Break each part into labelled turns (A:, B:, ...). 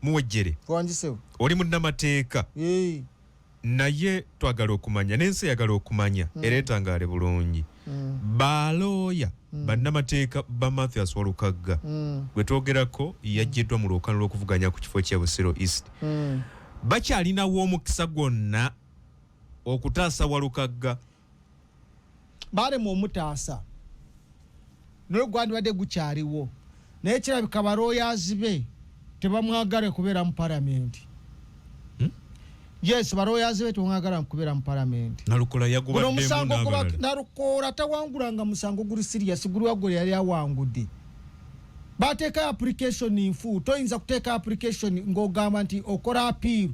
A: Muwejjere, oli munnamateeka, naye twagala okumanya n'ensi eyagala okumanya era etangaale bulungi. Balooya bannamateeka ba Mathias Walukagga gwe twogerako yajjiddwa mu lwokano lw'okuvuganya ku kifo ky'e Busiro East, bakyalinawo omukisa gwonna okutaasa Walukagga?
B: Baalema omutaasa, naye gwandibadde gukyaliwo, naye kirabika balooyazi be tebamwagala kubeera mu palamenti. Yes, balooyazi be tebamwagala kubeera mu palamenti.
A: Nalukoola
B: Guno
A: yagubaddemu
B: omusango guba
A: n'abalala.
B: Nalukoola tawangulanga musango guli serious, guli gwe yali awangudde. Bateekayo application nfu. Toyinza kuteeka application ng'ogamba nti okola appeal,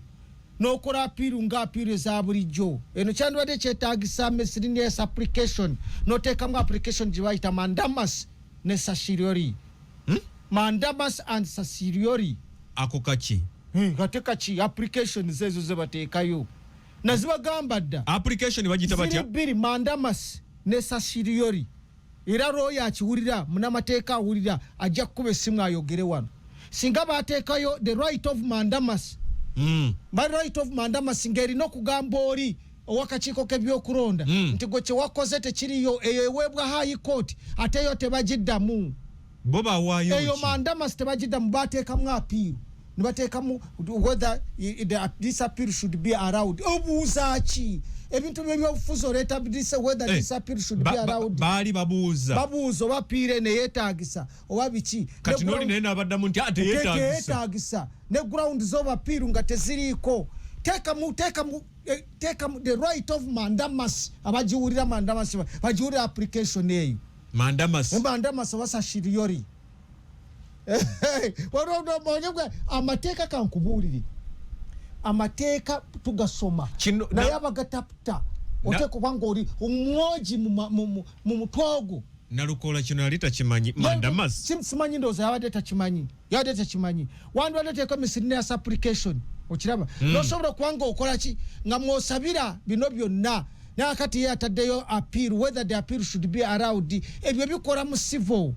B: n'okola appeal nga appeal eza bulijjo. Eno kyandibadde kyetagisa miscellaneous application, n'oteekamu application gye bayita mandamus ne certiorari. Mandamus and certiorari.
A: Ako kaki?
B: Ate kaki? Application zeezo ze bateekayo, nazibagamba dda.
A: Application bagiyita
B: Ziri
A: batya?
B: bbiri, mandamus ne certiorari. Era looya akiwulira, munamateeka awulira, ajja kukuba essimu ayogere wano. Singa bateekayo the right of mandamus, ba right of mandamus ng'erina okugamba oli owakakiiko k'ebyokulonda nti gwe kyewakoze tekiriyo. Eyo eweebwa High Court, ate eyo tebagiddamu.
A: Bo bawaayo
B: Eyo
A: ki?
B: Mandamus tebagiddamu. Bateekamu appeal, nibateekamu whether this appeal should be allowed. Obuuza ki? Ebintu byebyobufuzi oleeta this, whether this appeal should be allowed.
A: Baali babuuza.
B: Babuuza oba appeal eno yeetagisa oba biki.
A: Kati noli naye n'abaddamu nti teyeetagisa.
B: Teyeetagisa, ne ground z'oba appeal nga teziriiko. Teekamu the right of mandamus. Abagiwulira mandamus bagiwulira application eyo.
A: Mandamus.
B: Mandamus oba certiorari. Amateeka, kankubuulire, amateeka tugasoma, naye abagataputa oteeka oba nga oli omwogi mu mutwe ogwo.
A: Nalukoola kino yali takimanyi, mandamus.
B: Simanyi, ndowooza yabadde takimanyi, yabadde takimanyi. Wandibadde oteeka miscellaneous application, okiraba? Nosobola okuba nga okola ki nga mwosabira bino byonna, naye akati ye ataddeyo appeal, whether the appeal should be allowed. Ebyo bikola mu civil,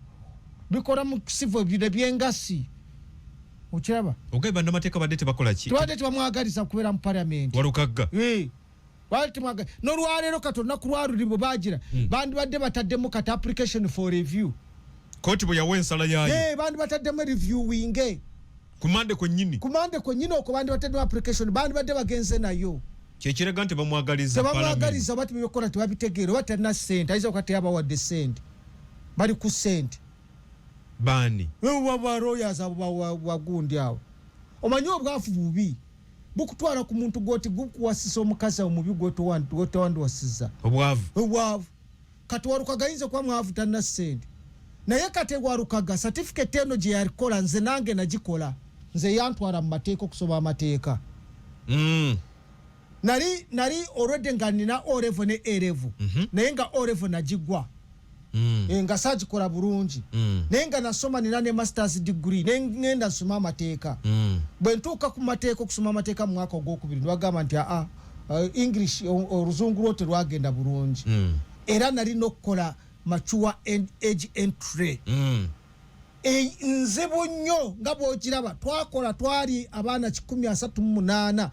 B: bikola mu civil, bino ebyengasi, okiraba?
A: Ogaye bannamateeka badde tebakola ki?
B: Tubadde tebamwagaliza kubeera mu parliament.
A: Walukagga.
B: Eh, baali n'olwaleero kati olunaku lwaluli bwe bagira, bandibadde bataddemu kati application for review.
A: Kooti bwe yawa ensala yaayo.
B: Eh, bandi bataddemu reviewing.
A: Ku Mande kwennyini.
B: Ku Mande kwennyini okwo bandi bataddemu application, bandibadde bagenze nayo.
A: Kyekiraga nti bamwagaliza parliament.
B: Tebamwagaliza oba tebibikola, tebabitegeera, oba talina sente. Ayinza okuba teyabawadde sente, bali ku sente.
A: Baani?
B: Ba lawyers abo bagundi awo. Omanyi obwafu bubi, bukutwala ku muntu gwoti gukuwasisa omukazi omubi gwotowandiwasiza.
A: Obwavu.
B: Obwavu. Kati Walukaga ayinza okuba mwavu, talina sente, naye kati Walukaga certificate eno gye yalikola, nze nange nagikola, nze yantwala mu mateeka okusoma amateeka. Nali already nga nina O level ne A level, naye nga O level nagigwa. Eh, nga saagikola bulungi, naye nga nasoma, nina ne masters degree, ne ngenda nsoma amateeka. Bwe ntuuka ku mateeka, okusoma amateeka mu mwaka ogwokubiri, nibagamba nti aa, English, oluzungu lwo terwagenda bulungi. Era nalina okukola mature age entry. E, nzibu nnyo nga bw'okiraba. Twakola, twali abaana 138,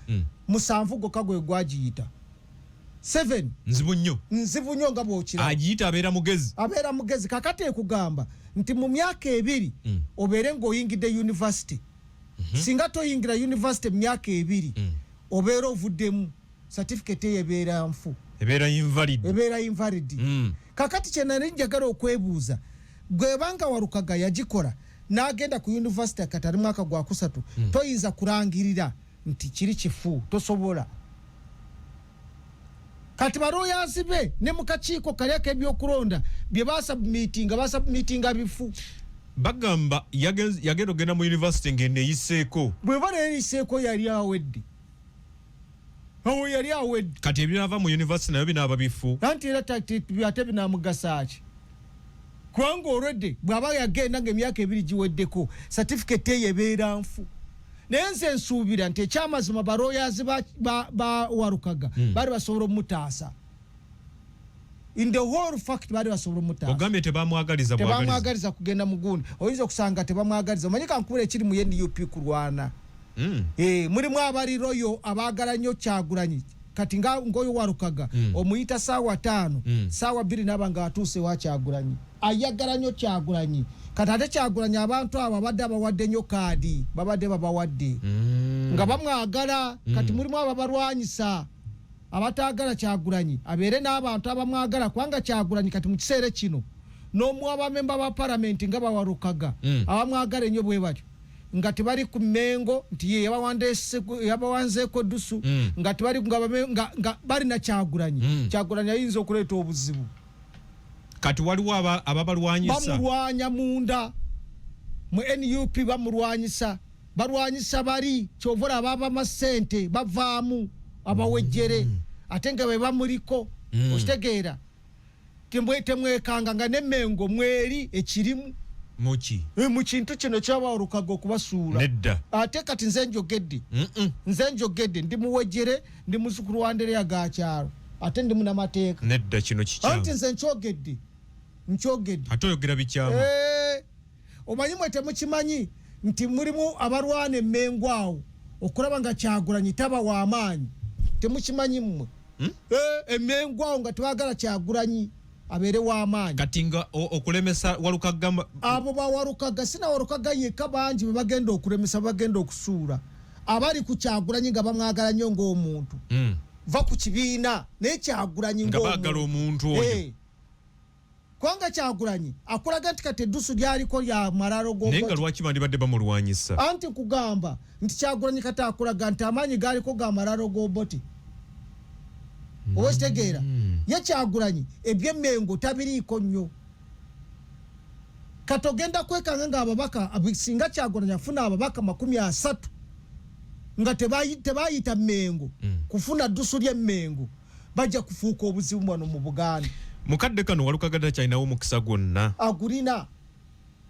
B: 7 gokka gwe gwagiyita, 7.
A: Nzibu nnyo.
B: Nzibu nnyo nga bw'okiraba.
A: Agiyita abeera mugezi.
B: Abeera mugezi. Kakati ekugamba nti mu myaka 2 obeere ng'oyingidde university. Singa toyingira university mu myaka 2, obeera ovuddemu, certificate eyo ebeera nfu.
A: Ebeera invalid.
B: Ebeera invalid. Kakati kyenali njagala okwebuuza, bwebanga Walukaga yagikola n'agenda ku university, kati ali mwaka gwakusatu, toyinza kulangirira nti kiri kifu, tosobola. Kati balooyazi be ne mu kakiiko kali ak'ebyokulonda bye basubmitinga, basubmitinga bifu.
A: Bagamba yagenda ogenda mu university ng'eneeyiseeko.
B: Bweba neeyiseeko, yali awedde awo, yali awedde.
A: Kati ebinava mu university nayo binaaba bifu.
B: Anti era ate binamugasa ki? Kubanga olwedde bw'aba yagenda nga emyaka 2 giweddeko, certificate eyo ebeera nfu. Naye nze nsuubira nti ekyamazima balooyazi ba Walukaga baali basobola omutaasa. In the whole fact, baali basobola omutaasa.
A: Ogambye tebamwagaliza bwagaliza.
B: Tebamwagaliza kugenda mugundi. Oyinza okusanga tebamwagaliza. Omanyi, kankubula, ekiri mu NUP kulwana. Mulimu abali loyal, abaagala nnyo Kyagulanyi. Kati nga oyo Walukaga, omuyita saawa 5, saawa 2 naba nga atuuse wa Kyagulanyi. Ayagala nnyo Kyagulanyi. Kati ate Kyagulanyi, abantu abo abadde abawadde nnyo kaadi, babadde babawadde nga bamwagala. Kati mulimu ababalwanyisa, abataagala Kyagulanyi abeere n'abantu abamwagala, kubanga Kyagulanyi kati mu kiseera kino n'omuwa bamemba ba palamenti nga bawalukaga, abamwagala ennyo bwe batyo, nga tebali ku Mengo nti ye yabawanzeeko ddusu, nga tebali nga balina Kyagulanyi. Kyagulanyi ayinza okuleeta obuzibu.
A: Kati waliwo ababalwanyisa.
B: Bamulwanya munda mu NUP, bamulwanyisa, balwanyisa bali. Kyova olaba abamasente bavaamu, abawejjere, ate nga be bamuliko. Okitegeera? Temwekanga nga nemengo mweri ekirimu.
A: Muki?
B: Mu kintu kino kyabawalukaga okubasuula.
A: Nedda.
B: Ate kati nze njogedde. Nze njogedde, ndi muwejjere, ndi muzukulu wa Ndereya Gakyalo, ate ndi munamateeka.
A: Nedda, kino
B: anti
A: kikyamu.
B: Nze nkyogedde, nkyogedde.
A: Ate oyogera bikyamu.
B: Omanyi mwe temukimanyi nti mulimu abalwana emmengo awo okulaba nga Kyagulanyi taba w'amaanyi? Temukimanyi mmwe?
A: Hmm?
B: Emmengo awo nga tebagala Kyagulanyi abeere w'amaanyi.
A: Kati nga okulemesa Walukaga
B: Abo bawalukaga, sina Walukaga yekka, bangi be bagenda okulemesa, bagenda okusuula, abali ku Kyagulanyi nga bamwagala nnyo ng'omuntu. Va ku kibiina, naye Kyagulanyi
A: Nga baagala omuntu oyo.
B: Kubanga Kyagulanyi akulaga nti kati eddusu lyaliko lya malalo.
A: Naye nga lwaki bandibadde bamulwanyisa?
B: Anti nkugamba nti Kyagulanyi kati akulaga nti amaanyi galiko ga malalo g'Obote, oba okitegeera? Ye Kyagulanyi ebyemmengo tabiriiko nnyo. Kati ogenda kwekanga nga ababaka singa Kyagulanyi afuna ababaka 30 nga tebayita Mmengo kufuna ddusu ly'Emmengo, bajja kufuuka obuzibu wano mu Buganda.
A: Mukadde kano Walukaga takyalinawo omukisa gwonna?
B: Agulina,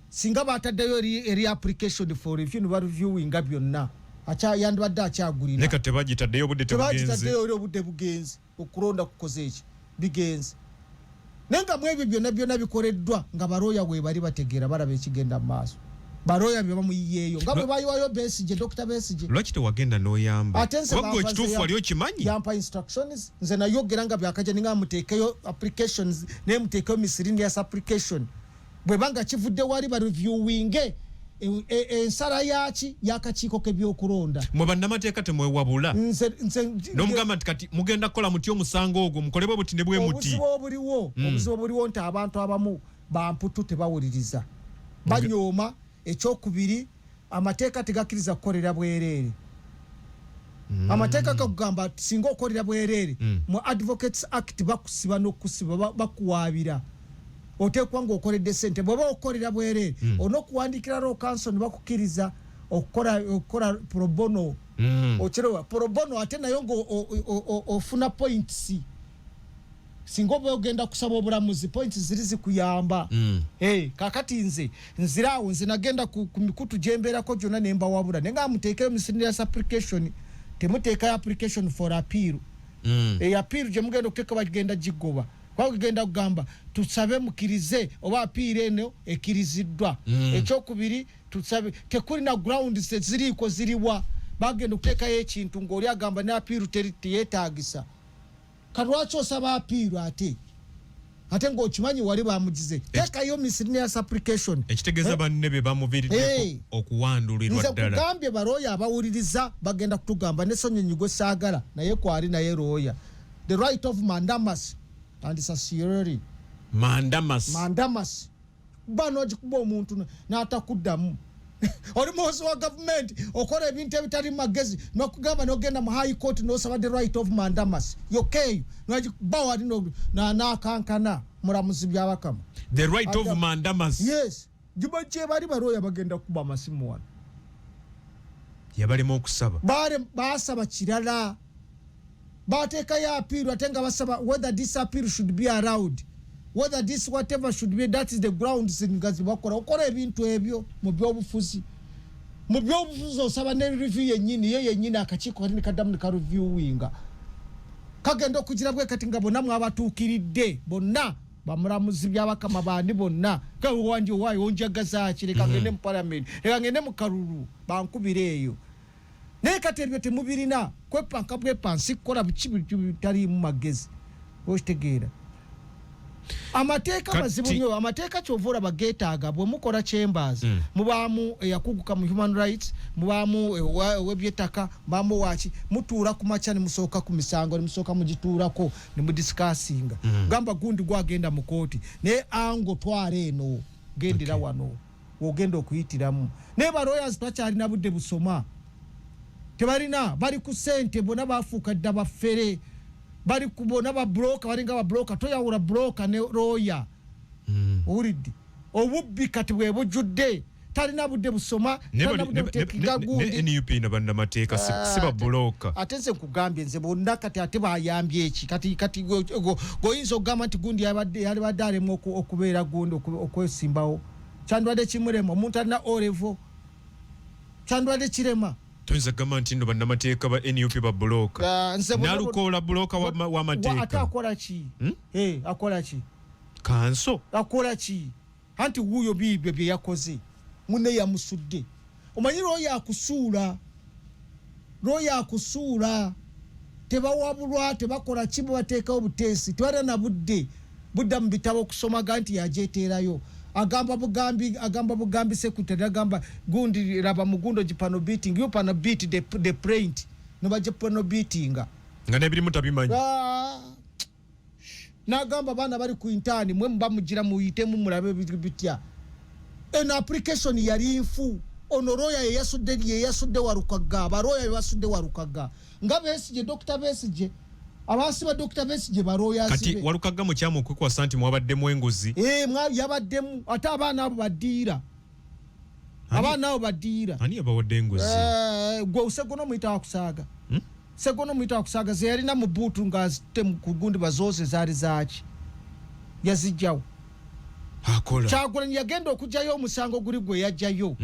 B: singa bataddeyo eri application for review ne bareviewinga byonna, yandibadde akyagulina.
A: Naye kati tebagitaddeyo, obudde tebugenze.
B: Tebagitaddeyo eri, obudde bugenze, okulonda kukoze eki bigenze. Naye nga mu ebyo byonna byonna bikoleddwa nga balooya weebali, bategeera, balaba ekigenda mu maaso. Balooya bye bamuyiyeeyo nga bwe bayiwayo Besigye, Dr Besigye.
A: Lwaki tewagenda n'oyamba?
B: Ate nze
A: Kuba gwe
B: bampa
A: ekituufu wali okimanyi.
B: Yampa instructions, nze nayogera nga byakaja ninga muteekeyo applications, naye muteekeyo miscellaneous application. Bweba nga kivudde wali, bareviewinge ensala yaki yakakiiko k'ebyokulonda.
A: Mwe bannamateeka temwewabula?
B: Nze
A: N'omugamba nti kati mugenda kukola muti, omusango ogwo mukolebwe buti ne bwe muti.
B: Obuzibu obuliwo, obuzibu obuliwo nti abantu abamu bamputu, tebawuliriza, banyooma. Ekyokubiri, amateeka tegakkiriza kukolera bwereere. Amateeka gakugamba singa okolera bwereere, mu Advocates Act bakusiba n'okusiba, bakuwaabira. Oteekwa ng'okoledde sente. Bw'oba okolera bwereere, olina okuwandiikira Law Council ne bakukkiriza okukola pro bono. Okirewa pro bono, ate nayo nga ofuna points. Singa oba ogenda kusaba obulamuzi, points ziri zikuyamba. Hey, kakati nze nziraawo, nze nagenda ku mikutu gyembeerako gyonna ne mbawabula, naye nga muteekeyo miscellaneous application, temuteekayo application for appeal. Eyo appeal gye mugenda okuteeka bagenda gigoba, kuba genda kugamba tusabe mukirize oba appeal eno ekkiriziddwa. Ekyokubiri, tusabe tekulina grounds, teziriiko, ziriwa? Bagenda okuteekayo ekintu ng'oli agamba ne appeal teri, teyeetaagisa. Kalwaki osaba appeal ate ng'okimanyi wali bamugize? Teekayo miscellaneous application.
A: Ekitegeeza banne be bamuviiriddeko okuwandulirwa
B: Nze
A: ddala.
B: Kugambye, balooya abawuliriza bagenda kutugamba. Ne Sonyonyi gwe saagala naye kwali, naye looya, the right of mandamus and certiorari.
A: Mandamus.
B: Mandamus, kuba nogikuba omuntu n'atakuddamu. Oli muwozi wa gavumenti, okola ebintu ebitali magezi, nokugamba nogenda mu High Court nosaba the right of mandamus yokka, eyo nogikuba wali n'akankana mulamuzi Byabakama.
A: The right of mandamus.
B: Yes, giba gyebali balooya bagenda kukuba amasimu wano.
A: Yabalema okusaba.
B: Basaba kirala, bateekayo appeal ate nga basaba whether this appeal should be allowed, whether this whatever should be. That is the grounds nga zibakola okola ebintu ebyo mu byobufuzi. Mu byobufuzi osaba ne review yennyini, ye yennyini akakiiko kati nekaddamu nekareviewinga, kagenda okugira bwe kati nga bonna mwabatuukiridde, bonna bamulamuzi Byabakama bandi bonna wandi owaayo onjagaza ki? Leka ngende mu parliament, leka ngende mu kalulu bankubire eyo. Naye kati ebyo temubirina, kwepanka bwepansi, kukola biki bitaliimu magezi. Okitegeera? Amateeka mazibu nnyo. Amateeka kyova olaba geetaaga bwe mukola chambers, mubaamu eyakuguka mu human rights, mubaamu ow'ebyettaka, mubaamu waki. Mutuula ku makya ne musooka ku misango, ne musooka mugituulako ne mudiscussinga. Gamba gundi gwagenda mu kooti, naye ango twala eno, gendera wano wogenda okuyitiramu. Naye ba lawyers bakyalina budde busoma, tebalina. Bali ku sente, bonna bafuuka dda bafere. Bali ku bonna ba broker, balinga ba broker, toyawula broker ne lawyer. Owulidde obubbi kati bwe bujjudde, talina budde busoma, talina budde butekinga gundi.
A: Ne NUP na bannamateeka si ba broker.
B: Ate nze nkugambye, nze bonna kati ate bayambye eki? Kati goyinza okugamba nti gundi yalibadde alemwa okubeera gundi okwesimbawo, kyandibadde kimulema. Omuntu alina O level, kyandibadde kirema.
A: Toyinza kugamba nti nno bannamateeka ba NUP ba broker.
B: Ah, nze bonna
A: Nalukoola broker
B: ate
A: w'amateeka.
B: Akola ki?
A: Hmm?
B: Eh, akola ki?
A: Kanso.
B: Akola ki? Anti wuuyo biibyo bye yakoze, munne yamusudde. Omanyi looya akusuula, looya akusuula. Tebawabulwa, tebakola ki, babateekawo buteesi, tebalina na budde budda mu bitabo okusomaga nti yajeteerayo. Agamba bugambi, agamba bugambi secretary, agamba gundi raba mugundo gi panel beating, you panel beat the print, nobajja panel beatinga.
A: Nga n'ebirimu tabimanyi.
B: Ah, n'agamba abaana bali ku intern, mwe muba mugira muyitemu mulabe bitya. Eno application yali nfu. Ono lawyer yeyasudde, yeyasudde Walukagga. Abalooya bebasudde Walukagga nga Besigye, Dr Besigye, abasiba Dr Besigye, balooya.
A: Kati Walukagga mukyamu okwekwasa nti mwabaddemu enguzi.
B: Eh, yabaddemu. Ate abaana abo badiira, abaana abo badiira.
A: Ani yabawadde enguzi?
B: Eh, gwe Segono muyita wakusaaga. Segono muyita wakusaaga, ze yalina mu buutu ng'azite ku gundi bazooze, zaali zaaki? Yazijjawo.
A: Akola.
B: Kyagulanyi yagenda okugyayo omusango guli gwe yajjayo,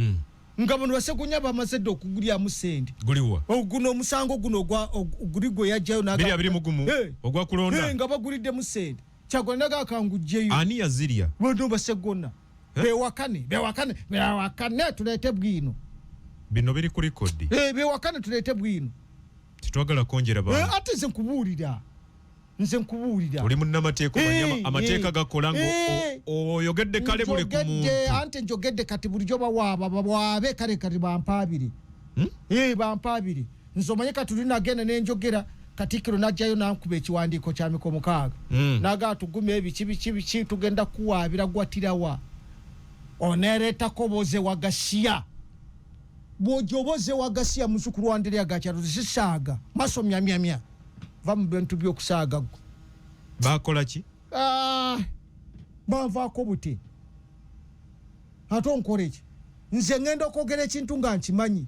B: nga bano basegunya bamaze dde okugulyamu sente.
A: Guliwa?
B: Guno omusango guno guli gwe yajjayo.
A: 2021.
B: Eh.
A: Ogwakulonda.
B: Eh, nga baguliddemu sente. Kyagulanyi naga akangugjeyo.
A: Ani yazirya?
B: Bano basegona.
A: Eh?
B: Bewakane, bewakane, bewakane, tuleete bwino.
A: Bino biri ku record.
B: Eh, bewakane, tuleete bwino.
A: Tetwagala kwongera
B: Eh,
A: bantu.
B: Ate nze nkubuulira, nze nkubuulira.
A: Oli munnamateeka, omanyi amateeka gakola nga oyogedde kale buli ku
B: Njogedde,
A: muntu.
B: Ante njogedde kati bulijjo bawaaba, bawaabe kale kati bampaabire. Eh, bampaabire. Nze omanye kati luli nagenda nenjogera, Katikkiro najjayo nankuba ekiwandiiko kya miko 6. Naga tugume ebiki biki biki, tugenda kuwaabira. Gwatirawa onereetako boze wagasiya, bw'ojja oboze wagasiya, muzukulu wa Andereya Gakyalo, zisaaga maso myamyamya, va mu bintu by'okusaaga gwe.
A: Bakola ki?
B: Ah, banvaako bute. Ate onkola eki? Nze ŋŋenda okwogera ekintu nga nkimanyi.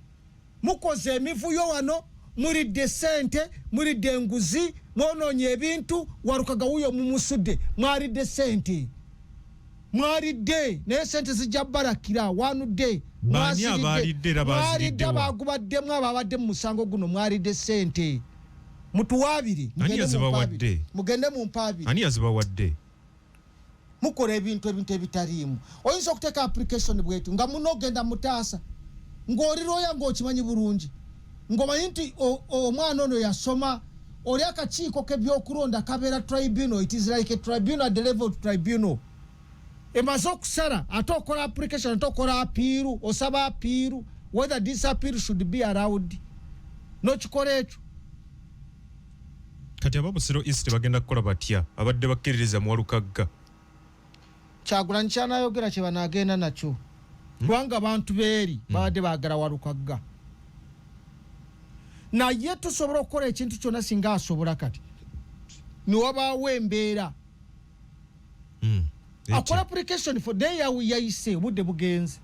B: Mukoze emivuyo wano, mulidde sente, mulidde enguzi, mwonoonye ebintu. Walukaga wuyo mumusudde, mwalidde sente, mwalidde, naye sente zijja barakira wanudde.
A: Baani abaalidde era
B: Mwalidde
A: baziriddewa?
B: Abagubaddemu, ababadde mu musango guno, mwalidde sente. Mutuwaabire.
A: Ani
B: Mugende
A: yazibawadde?
B: mumpaabire. Mugende mumpaabire.
A: Ani yazibawadde?
B: Mukola ebintu ebitaliimu. Oyinza okuteeka application bwetu nga munogenda mutaasa ng'oli looya, ng'okimanyi bulungi, ng'omanyi nti omwana ono yasoma. Oli akakiiko k'ebyokulonda kabeera tribunal, it is like a tribunal, at the level of tribunal emaze okusala, ate okola application, ate okola appeal, osaba appeal whether this appeal should be allowed, nokikola ekyo.
A: Kati aba Busiro East bagenda kukola batya, abadde bakkiririza mu Walukagga?
B: Kyagulanyi kyanayogera kye banagenda nakyo, kubanga abantu beeri babadde baagala Walukagga, naye tusobola okukola ekintu kyonna singa asobola. Kati niwabaawo embeera akola application for day yayise, obudde bugenze.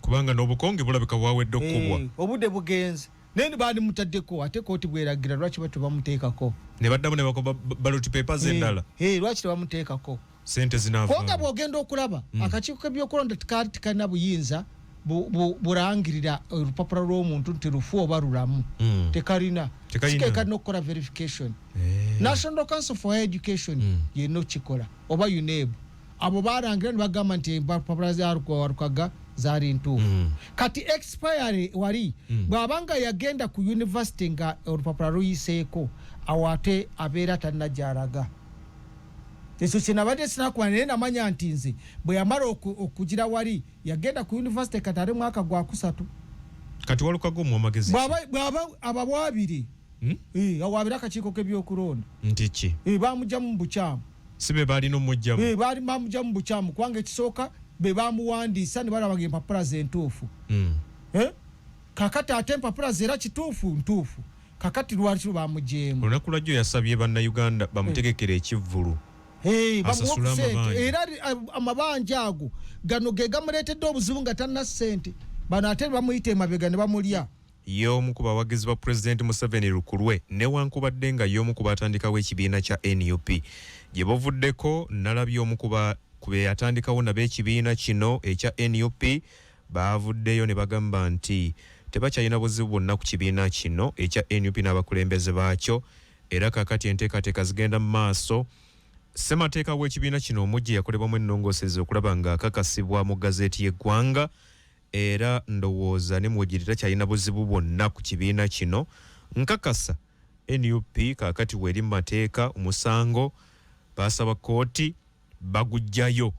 A: Kubanga n'obukonge bulabika bwawedde okukubwa.
B: Eh, obudde bugenze, naye bandimutaddeko. Ate kooti bweragira, lwaki ba tebamuteekako?
A: Ne baddamu ne bakoba ballot papers endala.
B: Eh, lwaki tebamuteekako?
A: Sente zinaava.
B: Kubanga bw'ogenda okulaba, akakiiko k'ebyokulonda tekaali tekalina buyinza bulangirira olupapula lw'omuntu nti lufu oba lulamu. Tekalina.
A: Tekalina.
B: Sike kalina okukola verification. National Council for Education yenna okikola, oba UNEB. Abo balangira ne bagamba nti empapula za Walukaga Zaali ntuufu. Kati expiry wali bw'abanga yagenda ku university nga olupapula luyiseeko, awo ate abeera tannajalaga. Ekyo kyenabadde sinakuba, naye namanya nti nze bwe yamala okugira wali yagenda ku university, kati ali mwaka gwakusatu.
A: Kati Walukaga omuwa magezi ki?
B: Bw'aba abawaabire. Awaabire akakiiko k'ebyokulonda.
A: Nti ki?
B: Bamugyamu mu bukyamu.
A: Si be balina omugjamu?
B: Baali bamugyamu mu bukyamu, kubanga ekisooka be bamuwandiisa ne balaba nga empapula ze ntuufu. Kakati ate empapula ze era kituufu ntuufu, kakati lwaki bamugyemu?
A: Olunaku lwajjo yasabye Bannayuganda bamutegekere ekivvulu.
B: Bamuwa
A: Asasule
B: ku ssente.
A: amabanja.
B: Era amabanja ago gano ge gamuleetedde obuzibu nga talina ssente. Bano ate bamuyita emabega ne bamulya.
A: Y'omu ku bawagizi ba Pulezidenti Museveni lukulwe, newankubadde nga y'omu ku batandikawo ekibiina kya NUP. Gye buvuddeko nalabye omu ku be yatandikawo nabo ekibiina kino ekya NUP baavuddeyo ne bagamba nti tebakyalina buzibu bwonna ku kibiina kino ekya NUP n'abakulembeze baakyo, era kaakati enteekateeka zigenda mu maaso. Ssemateeka w'ekibiina kino omuggya yakolebwamu ennongoosereza okulaba ng'akakasibwa mu gazeeti y'eggwanga, era ndowooza ne Muwejjere takyalina buzibu bwonna ku kibiina kino. Nkakasa NUP kaakati weeri mu mateeka. Omusango baasaba kkooti baguggyayo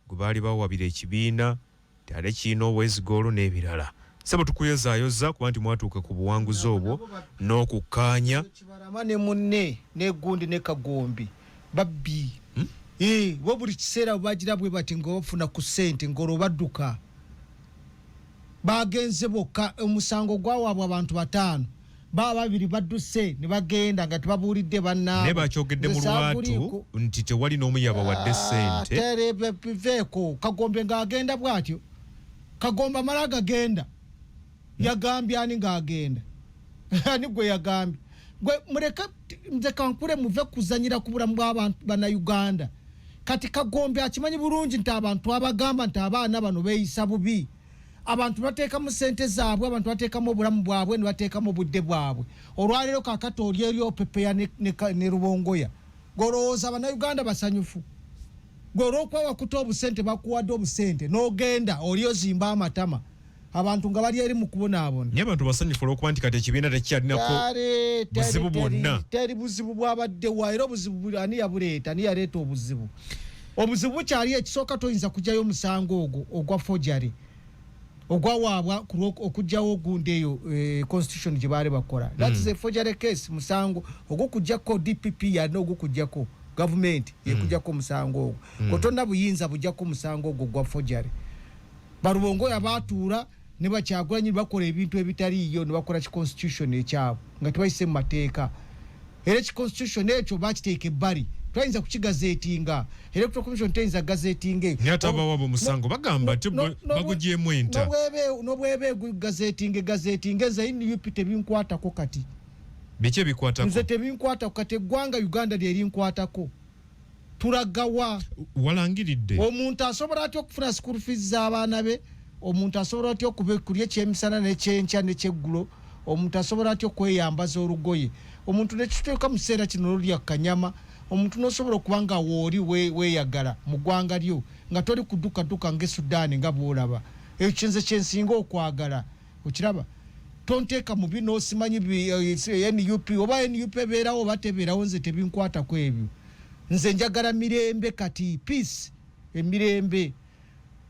A: gwe baali bawabira ekibiina nti ate kirina obwezigoolo n'ebirala. Ssebo, tukuyozaayoza kuba nti mwatuuka ku buwanguzi obwo n'okukkaanya.
B: Kibalama ne munne negundi ne Kagombe babbi. Bo buli kiseera bagira bwe bati nga bafuna ku ssente ng'olwo badduka. Bagenze bokka, omusango gwawaabwa abantu bataano, baba babiri badduse ne bagenda nga tebabuulidde bannaabwe.
A: Naye bakyogedde mu
B: Nze
A: lwatu
B: saaguliiko.
A: nti tewali n'omu yabawadde ssente.
B: Tere biveeko. Kagombe ng'agenda bw'atyo, Kagombe amala gagenda. Yagambye ani ng'agenda? Ani gwe yagambye? Gwe muleke nze kankule, muve kuzanyira ku bulamu bw'abantu Bannayuganda. Kati Kagombe akimanyi bulungi nti abantu abagamba nti abaana bano beeyisa bubi, abantu bateekamu ssente zaabwe, abantu bateekamu obulamu bwabwe ne bateekamu obudde bwabwe. Olwaleero kakati oli eri opepeya ne Rubongoya, golowooza Bannayuganda basanyufu? Gwe olwokuba wakuta obusente, bakuwadde obusente n'ogenda oli ozimba amatama, abantu nga bali eri mu kubonaabona.
A: Naye abantu basanyufu olwokuba nti kati ekibiina tekikyalinako buzibu bwonna.
B: Teri buzibu bwabaddewa. Era obuzibu ani yabuleeta? Ani yaleeta obuzibu? Obuzibu bukyali. Ekisooka, toyinza kugyayo omusango ogwo ogwa forgery ogwawaabwa okugyawo ogundi eyo constitution gye baali bakola. That is a forgery case. Musango ogwokuggyako DPP yalina ogwokuggyako, gavumenti yekuggyako omusango ogwo. Gwe tonna buyinza bujjako omusango ogwo gwa forgery. Ba Rubongoya baatuula ne Bakyagulanyi bakola ebintu ebitaliiyo ne bakola ki constitution ekyabwe nga tebayise mu mateeka. Era eki constitution ekyo bakiteeka ebbali, twayinza kukigazetinga. Electoral Commission teyinza gazetinga eyo.
A: Naye ate abawaaba omusango bagamba nti bagugyemu enta.
B: Nobweba egugazetinga, egazetinga, nze NUP tebinkwatako kati.
A: Biki ebikwatako?
B: Nze tebinkwatako kati. Eggwanga Uganda lyerinkwatako. Tulagawa?
A: Walangiridde.
B: Omuntu asobola atya okufuna school fees z'abaana be? Omuntu asobola atya kulya ekyemisana nekyenkya nekyeggulo? Omuntu asobola atya okweyambaza olugoye? Omuntu nekituuka mu kiseera kino nolya kanyama, omuntu nosobola okuba nga wooli weeyagala mu ggwanga lyo nga toli kudukaduka nga Sudaani nga bwolaba. Ekyo kyenze kyensinga okwagala. Okiraba, tonteeka mu bino simanyi NUP oba NUP ebeerawo oba tebeerawo, nze tebinkwatako ebyo. Nze njagala mirembe kati, peace, emirembe.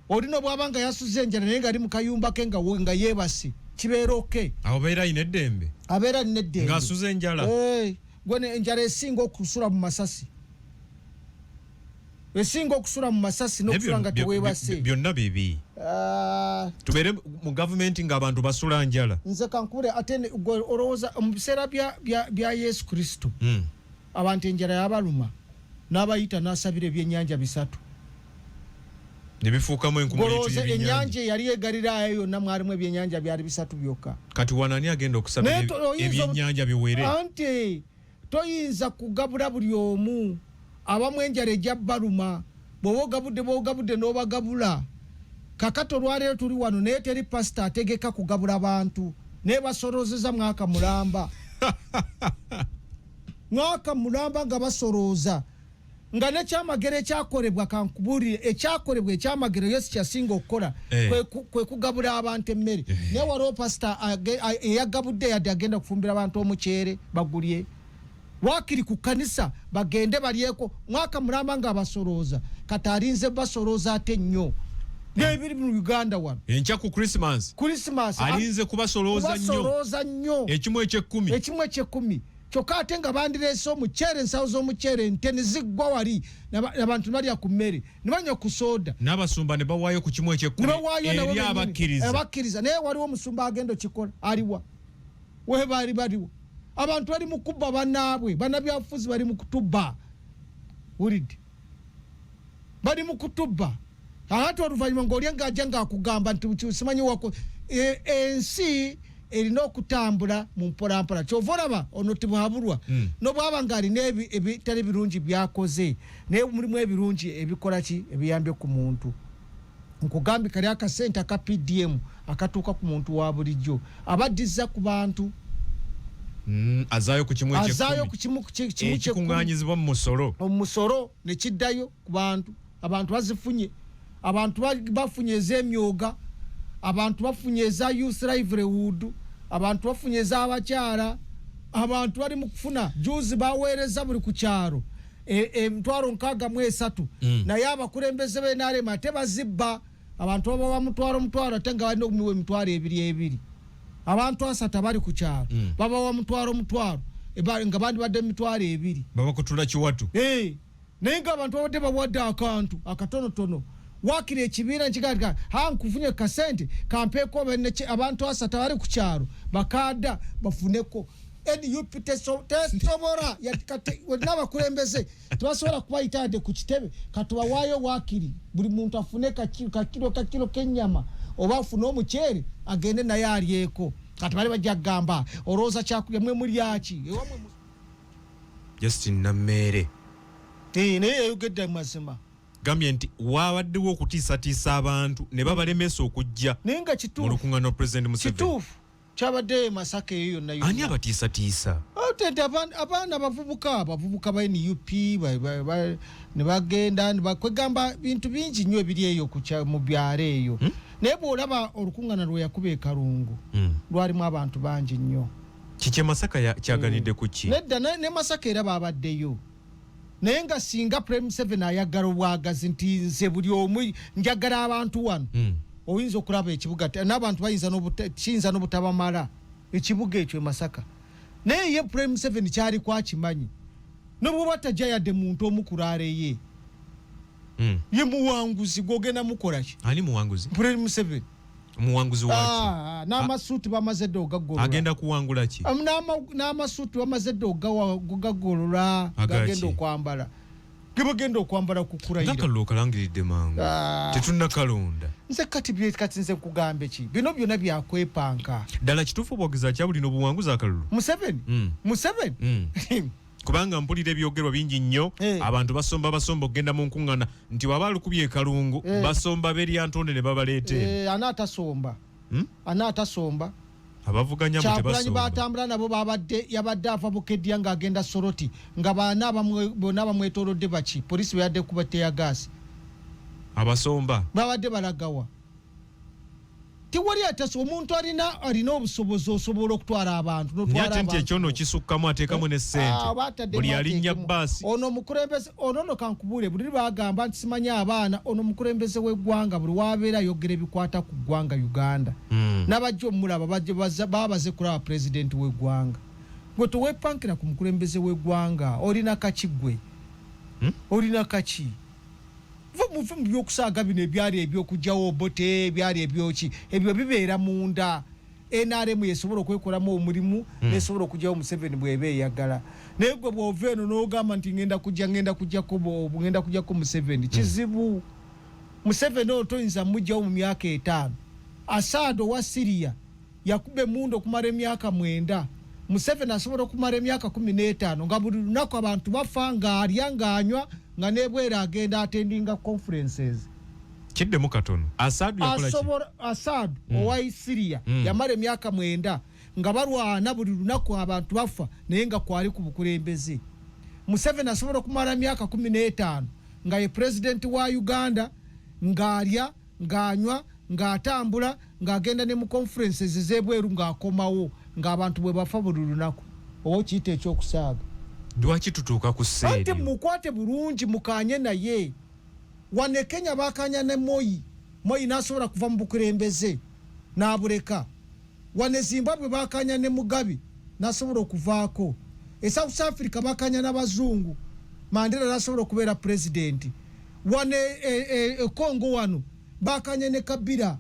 B: Olina obwaba nga yasuze enjala naye nga ali mu kayumba ke nga yeebase, kibeera okay.
A: Awo beera alina eddembe.
B: Abeera alina eddembe.
A: Ng'asuze enjala.
B: Gwe enjala esinga okusula mu masasi, esinga okusula mu masasi
A: Naye
B: n'okusula nga teweebase.
A: Byonna bibi. Tubeere mu gavumenti ng'abantu basula njala?
B: Nze kankule ate gwe olowooza mu biseera bya Yesu Kristo abantu enjala yabaluma, n'abayita n'asabira ebyennyanja bisatu
A: ne bifuukamu enkumu
B: Golowooza
A: y'ebyennyanja.
B: Ennyanja eyali egalirayo yonna mwalimu ebyennyanja byali bisatu byokka.
A: Kati wano ani agenda okusabira
B: Naye oyinza
A: ebyennyanja biwere?
B: Anti toyinza kugabula buli omu. Abamu enjala ejja baluma bw'oba ogabudde, bw'ogabudde n'obagabula. Kakati olwaleero tuli wano, naye teri pasita ategeka kugabula bantu, naye basolozeza mwaka mulamba, mwaka mulamba nga basolooza. Nga nekyamagero ekyakolebwa, kankubuulire, ekyakolebwa ekyamagero Yesu kyasinga okukola kwe kugabula abantu emmere. Naye waliwo pasita eyagabudde yadde agenda okufumbira abantu omuceere bagulye wakiri ku kkanisa bagende balyeko mwaka mulamba nga abasolooza. Kati alinze basolooza ate nnyo n'ebiri mu Uganda wano.
A: Enkya ku Christmas.
B: Christmas.
A: Alinze kubasolooza nnyo.
B: Kubasolooza nnyo.
A: Ekimu eky'ekkumi.
B: Ekimu eky'ekkumi. Kyokka ate nga bandireese omuceere, ensawo z'omuceere ente ne ziggwa wali, abantu ne balya ku mmere, ne banywa ku sooda.
A: N'abasumba ne bawaayo ku kimu eky'ekkumi
B: Ne bawaayo nabo
A: eri
B: bennyini.
A: Abakkiriza.
B: Abakkiriza. Naye waliwo omusumba agenda okikola, aliwa? We bali baliwo. Abantu bali mu kubba bannaabwe, bannabyabufuzi bali mu kutubba. Wulidde? Bali mu kutubba. Ate oluvannyuma ng'olya ng'ajja ng'akugamba nti simanyi wako. Ensi erina okutambula mu mpolampola. Kyova olaba ono Tibuhaburwa nobwaba ng'alina ebitali birungi byakoze, naye mulimu ebirungi ebikola ki, ebiyambye ku muntu. Nkugambye kali akasente aka PDM akatuuka ku muntu wa bulijjo abaddiza ku bantu.
A: Azaayo ku kimu
B: Azaayo
A: eky'ekkumi.
B: ku kimu kimu ky'ekkumi.
A: Ekikuŋŋaanyizibwa mu musolo.
B: Omusolo ne kiddayo ku bantu. Abantu bazifunye, abantu bafunye ez'emyoga, abantu bafunye eza youth livelihood, abantu bafunye ez'abakyala, abantu bali mu kufuna. Juzi baweereza buli ku kyalo 630,000. Naye abakulembeze b'NRM ate bazibba. Abantu babawa mutwalo mutwalo, ate nga balina okumiwa emitwalo ebiri ebiri. Abantu 30 bali ku kyalo babawa mutwalo mutwalo, nga bandibadde 20,000.
A: Babakutula kiwatu.
B: Naye nga abantu babadde bawadde akantu akatonotono, wakiri ekibiina nkigaa ha nkufunye kasente kampeeko abantu 30 bali ku kyalo bakaada bafuneko. NUP tesobola n'abakulembeze tebasobola kubayita yadde ku kitebe. Katubawaayo waakiri buli muntu afune kakiro kakiro k'ennyama oba afune omuceere agende naye alyeko. Kati bali bajja kugamba olowooza kyakulya mwe mulyaki? Ewamwe
A: Justin Nammeere.
B: Naye yayogedde mazima.
A: Gambye nti wabaddewo okutiisatiisa abantu ne babalemesa okujja
B: Naye nga kituufu.
A: mu lukuŋŋaana lwa President Museveni.
B: Kituufu, kyabaddeyo e Masaka eyo yonna yonna.
A: Ani abatiisatiisa?
B: Ate abaana abavubuka ba NUP ne bagenda ne kwegamba bintu bingi nnyo ebiri eyo mu byalo eyo. Naye bw'olaba olukuŋŋaana lwe yakuba e Kalungu, lwalimu abantu bangi nnyo.
A: Kiki e Masaka kyaganidde ku ki?
B: Nedda, ne Masaka era babaddeyo. Naye nga singa President Museveni ayagala obwagazi nti nze buli omu njagala abantu wano, oyinza okulaba ekibuga n'abantu bayinza kiyinza n'obutabamala ekibuga ekyo e Masaka. Naye ye President Museveni kyali kwakimanyi, ne bw'oba tajja yadde muntu omu kulaala ye. Ye muwanguzi, gw'ogenda mukola ki?
A: Ani muwanguzi?
B: President Museveni.
A: Muwanguzi waki?
B: N'amasuuti bamaze dda ogagolola.
A: Agenda kuwangula ki?
B: N'amasuuti bamaze dda ogagolola,
A: Agaki?
B: gagenda okwambala. Ge bagenda okwambala ku kulayira.
A: N'akalulu okalangiridde mangu. Tetunnakalonda.
B: Nze kati bye, kati nze nkugambe ki? Bino byonna byakwepanka.
A: Ddala kituufu bwogeza kyabulina obuwanguzi akalulu?
B: Museveni? Museveni?
A: Kubanga mpulira ebyogerwa bingi nnyo, abantu basomba basomba okugenda mu nkuŋŋaana nti bw'aba alukubye e Kalungu, basomba b'eryantonde ne babaleeta eno.
B: Ani atasomba? Ani atasomba?
A: Abavuganya mu
B: Kyagulanyi
A: tebasomba.
B: batambula nabo babadde, yabadde ava Bukedya ng'agenda Soroti, nga baana bonna bamwetoolodde baki? Poliisi bwe yadde kuba tear gas.
A: Abasomba.
B: Babadde balagawa? Tewali atasa. Omuntu alina obusobozi osobola okutwala abantu, n'otwala
A: Naye ate nti
B: abantu.
A: ekyono kisukkamu, ateekamu ne ssente.
B: Oba ataddemu
A: Buli alinnya
B: ateekemu.
A: bbaasi.
B: Ono omukulembeze, ono nno kankubuule, buli bagamba nti simanyi abaana, ono omukulembeze w'eggwanga buli wabeera ayogera ebikwata ku ggwanga Uganda. N'abajja omulaba, baba baze kulaba pulezidenti w'eggwanga. Gwe toweepankira ku mukulembeze w'eggwanga, olina kaki gwe? Olina kaki? Muve mu byokusaaga bino ebyali ebyokugyawo Obote, ebyali ebyoki, ebyo bibeera munda. NRM yesobola okwekolamu omulimu, nesobola okugyawo Museveni bw'eba eyagala. Naye gwe bw'ova eno n'ogamba nti ngenda kujja, ngenda kujjako ngenda kujjako Museveni, kizibu. Museveni oyo toyinza mugyawo mu myaka 5. Assad owa Syria yakuba emmundu okumala emyaka 9. Museveni asobola okumala emyaka 15 nga buli lunaku abantu bafa, ng'alya, ng'anywa, nga n'ebweru agenda attendinga conferences.
A: Kiddemu katono. Assad yakola ki?
B: Asobola, Assad owa Syria yamala emyaka 9 nga balwana buli lunaku abantu bafa, naye nga kwali ku bukulembeze. Museveni asobola okumala myaka 15 nga ye pulezidenti wa Uganda, ng'alya, ng'anywa, ng'atambula, ng'agenda ne mu conferences ez'ebweru, ng'akomawo, ng'abantu bwe bafa buli lunaku. Oba okiyita ekyokusaaga?
A: Lwaki tutuuka ku
B: Anti
A: seeryo?
B: Mukwate bulungi, mukanye naye. Wano e Kenya bakanya ne Moi, Moi n'asobola kuva mu bukulembeze n'abuleka. Wano e Zimbabwe bakanya ne Mugabe n'asobola okuvaako. E South Africa bakanya n'abazungu, Mandela n'asobola okubeera pulezidenti. Wano e Congo wano bakanya ne Kabila,